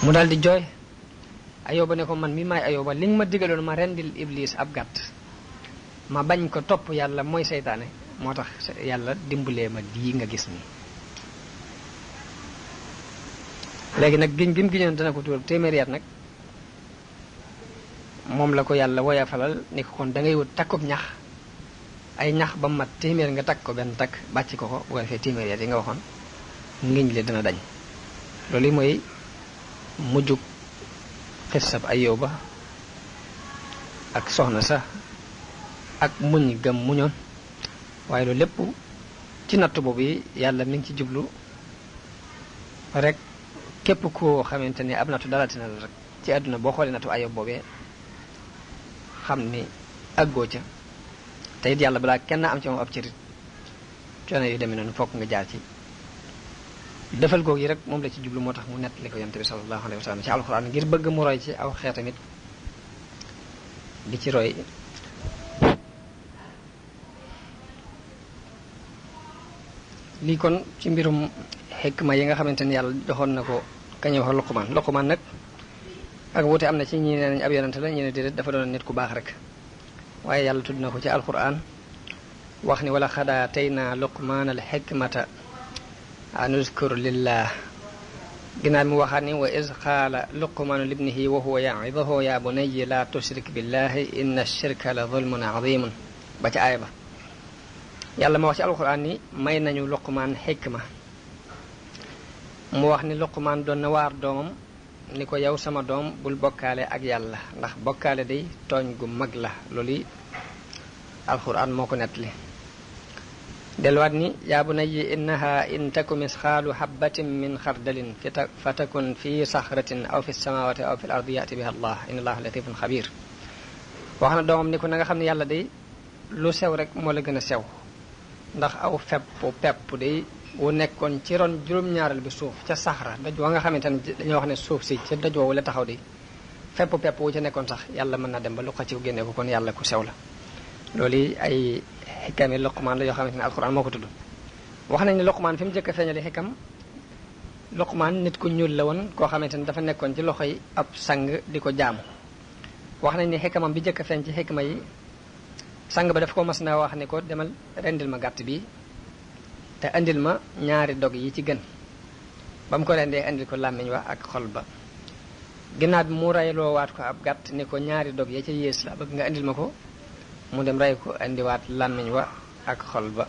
mu daal di jooy Ayyuba ne ko man mii maay Ayyuba li nga ma digaloon ma rendil Iblis ab gàtt ma bañ ko topp yàlla mooy seytaane moo tax yàlla dimbalee ma lii nga gis nii. léegi nag giñ gi mu giñoon dana ko tuur téeméeri at nag moom la ko yàlla woyafalal ni ko kon da ngay wut takkub ñax ay ñax ba mat téeméer nga takk ko benn takk bàcc ko bu ko defee téeméeri at yi nga waxoon ngiñ li dana dañ. loolu mooy mujjug xissab Ayyuba ak soxna sa ak muñ gëm muñoon waaye loolu lépp ci natt boobu yi yàlla mi ngi ci jublu rek képp koo xamante ni ab nattu dalatina la rek ci àdduna boo xoolee nattu Ayyub boobee xam ni àggoo ca te it yàlla balaa kenn am ci moom ab cërit coono yu demee noonu fokk nga jaar ci defal googu yi rek moom la ci jublu moo tax mu nettali ko yonent bi sallallahu alayhi wa sallam ci alxuraan ngir bëgg mu roy ci aw xeet tamit di ci roy. lii kon ci mbirum xikma yi nga xamante ni yàlla joxoon na ko kañuy wax Luqmaan nag ak wuute am na ci ñi nee nañ ab yonent la ñi ne déedéet dafa doon nit ku baax rek waaye yàlla tudd na ko ci alxuraan wax ni wala xad aataynaa Luqmaana al xikmata an uzkur lillah ginnaaw mi waxaat ni wa iz qaala Luqmaanu libnihi wa huwa ya'iduhu ya bunayya la tushrik billahi inna ash-shirka la zulmun azimun ba ca aaya ba yàlla ma wax ci alxuraan ni may nañu Luqmaan xikma mu wax ni Luqmaan doon na waar doomam ni ko yow sama doom bul bokkaale ak yàlla ndax bokkaale day tooñ gu mag la loolu alxuraan moo ko nettali delluwaat ni yaa bunayya innaha in taku misqaalu habbatin min xardalin fa takun fi saxratin aw fi samawati aw fi l ardi yati biha allah inna allaha latifun xabir wax na doomam ni ko na nga xam ne yàlla day lu sew rek moo la gën a sew ndax aw pepp day wu nekkoon ci ron juróom-ñaaral bi suuf ca saxra daj wa nga xamante ne dañoo wax ne suuf si ca daj woowu la taxaw di pepp wu ca nekkoon sax yàlla mën na dem ba lu xaciw génne ko kon yàlla ku sew la loolu ay xikami Luqmaan la yoo xamante ne alxuraan moo ko tudd wax nañ ne Luqmaan fi mu jëkk a feeñale xikam Luqmaan nit ku ñuul la woon koo xamante ne dafa nekkoon ci loxoy ab sang di ko jaamu wax nañ ne xikamam bi jëkk a feeñ ci xikma yi sang ba daf ko mas na wax ni ko demal rendil ma gàtt bi te andil ma ñaari dog yi ci gën ba mu ko rendee andil ko làmmiñ wa ak xol ba ginnaaw bi mu reyloo waat ko ab gàtt ni ko ñaari dog ya ca yées la bëgg nga andil ma ko mu dem rey ko andiwaat làmmiñ wa ak xol ba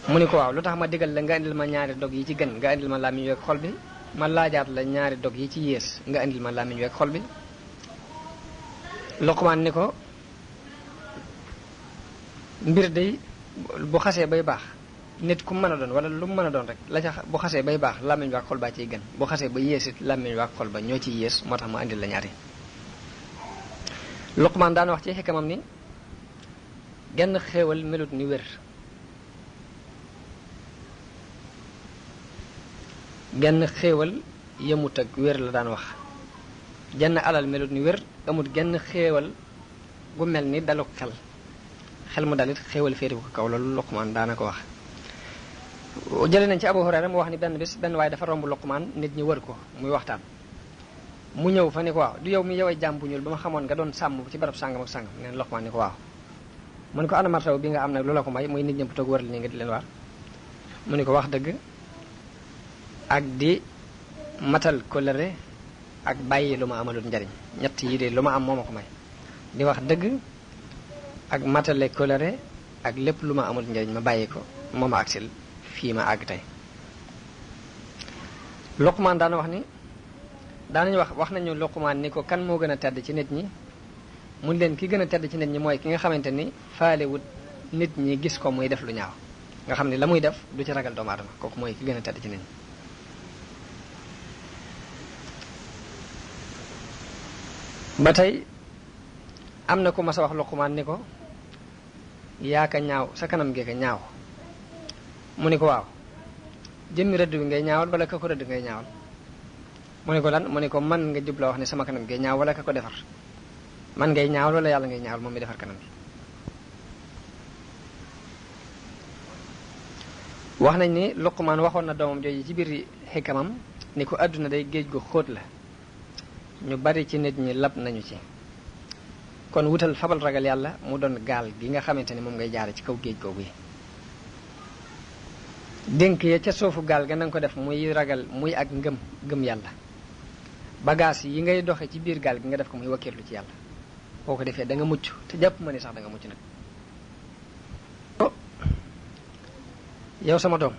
mu ni ko waaw lu tax ma digal la nga andil ma ñaari dog yi ci gën nga andil ma làmmiñ wi ak xol bi ma laajaat la ñaari dog yi ci yées nga andil ma làmmiñ wi ak xol bi Luqmaan ni ko mbir day bu xasee bay baax nit ku mën a doon wala lu mu mën a doon rek la ca bu xasee bay baax làmmiñ wa ak xol baa ciy gën bu xasee ba yées it làmmiñ wa ak xol ba ñoo ciy yées moo tax ma andil la ñaari. Luqmaan daan wax ci xikamam ni genn xéewal melut ni wér genn xéewal yemut ak wér la daan wax genn alal melut ni wér amut genn xéewal gu mel ni dalu xel mu dalit xéewal féeri ko kaw loolu Luqmaan daana ko wax jële nañ ci Abu Hurayra mu wax ni benn waaye dafa romb Luqmaan nit ñi wër ko muy waxtaan mu ñëw fa ni ko waaw du yow mi yow ay jàmm bu ñuul ba ma xamoon nga doon sàmm ci barab sàngam ak sàngam neen Luqmaan ni ko waaw mu ni ko ana martaw bi nga am nag lu la ko may muy nit ñëpp toog wër la ni nga di leen waar mu ni ko wax dëgg ak di matal kóllëre ak bàyyi lu ma amalul njariñ ñett yi de lu ma am moo ma ko may di wax dëgg ak matale kóllëre ak lépp lu ma amul njariñ ma bàyyi ko moo ma agsil fii ma àgg tey Luqmaan daana wax ni daanañu wax nañu Luqmaan ni ko kan moo gën a tedd ci nit ñi mun leen ki gën a tedd ci nit ñi mooy ki nga xamante ni faalewut nit ñi gis ko muy def lu ñaaw nga xam ne la muy def du ci ragal doomu aadama kooku mooy ki gën a tedd ci nit ñi ba tey am na ku mas a wax Luqmaan ni ko yaa ka ñaaw sa kanam gee ka ñaaw mu ni ko waaw jëmmi rëdd bi ngay ñaawal wala ka ko rëdd ngay ñaawal mu ni ko lan mu ni ko man nga jubla wax ne sama kanam ngay ñaaw wala ka ko defar man ngay ñaawal wala yàlla ngay ñaawal moom mi defar kanam gi wax nañ ni Luqmaan waxoon na doomam jooju ci biir xikamam ni ko àdduna day géej gu xóot la ñu bari ci nit ñi lab nañu ci kon wutal fabal ragal yàlla mu doon gaal gi nga xamante ne moom ngay jaare ci kaw géej googu yi dénk ya ca suufu gaal ga nanga ko def muy ragal muy ak ngëm yàlla bagage yi ngay doxe ci biir gaal gi nga def ko muy wakkirlu ci yàlla boo ko defee da nga mucc te jàpp ma ni sax da nga mucc nag yow sama doom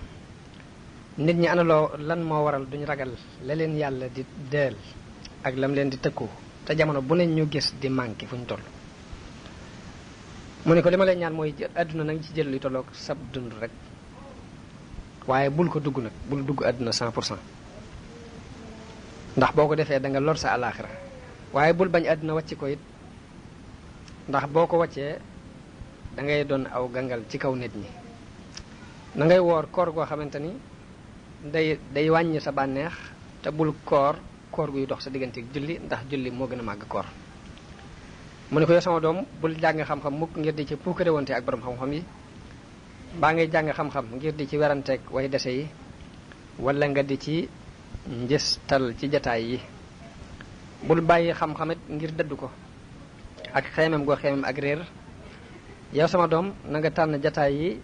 nit ñi analoo lan moo waral duñ ragal la leen yàlla di deel ak lam leen di tëkkoo te jamono bu ne ñu gis di manqué fu ñu toll mu ne ko li ma lay ñaan mooy àdduna nag ci jël luy tolloog sab dund rek waaye bul ko dugg nag bul dugg àdduna 100% ndax boo ko defee da nga lor sa àllaaxira waaye bul bañ àdduna wàcc ko it ndax boo ko wàccee da ngay doon aw gangal ci kaw nit ñi na ngay woor koor goo xamante ni day wàññi sa bànneex te bul koor guy dox sa diggante julli ndax julli moo gën a màgg koor mu ne ko yow sama doom bul jàng xam-xam mukk ngir di ci puukare wante ak borom xam-xam yi baa ngay jàng xam-xam ngir di ci weranteeg way dese yi wala nga di ci njëstal ci jataay yi bul bàyyi xam-xamit ngir dëddu ko ak xeemem goo xeemem ak réer yow sama doom na nga tànn jataay yi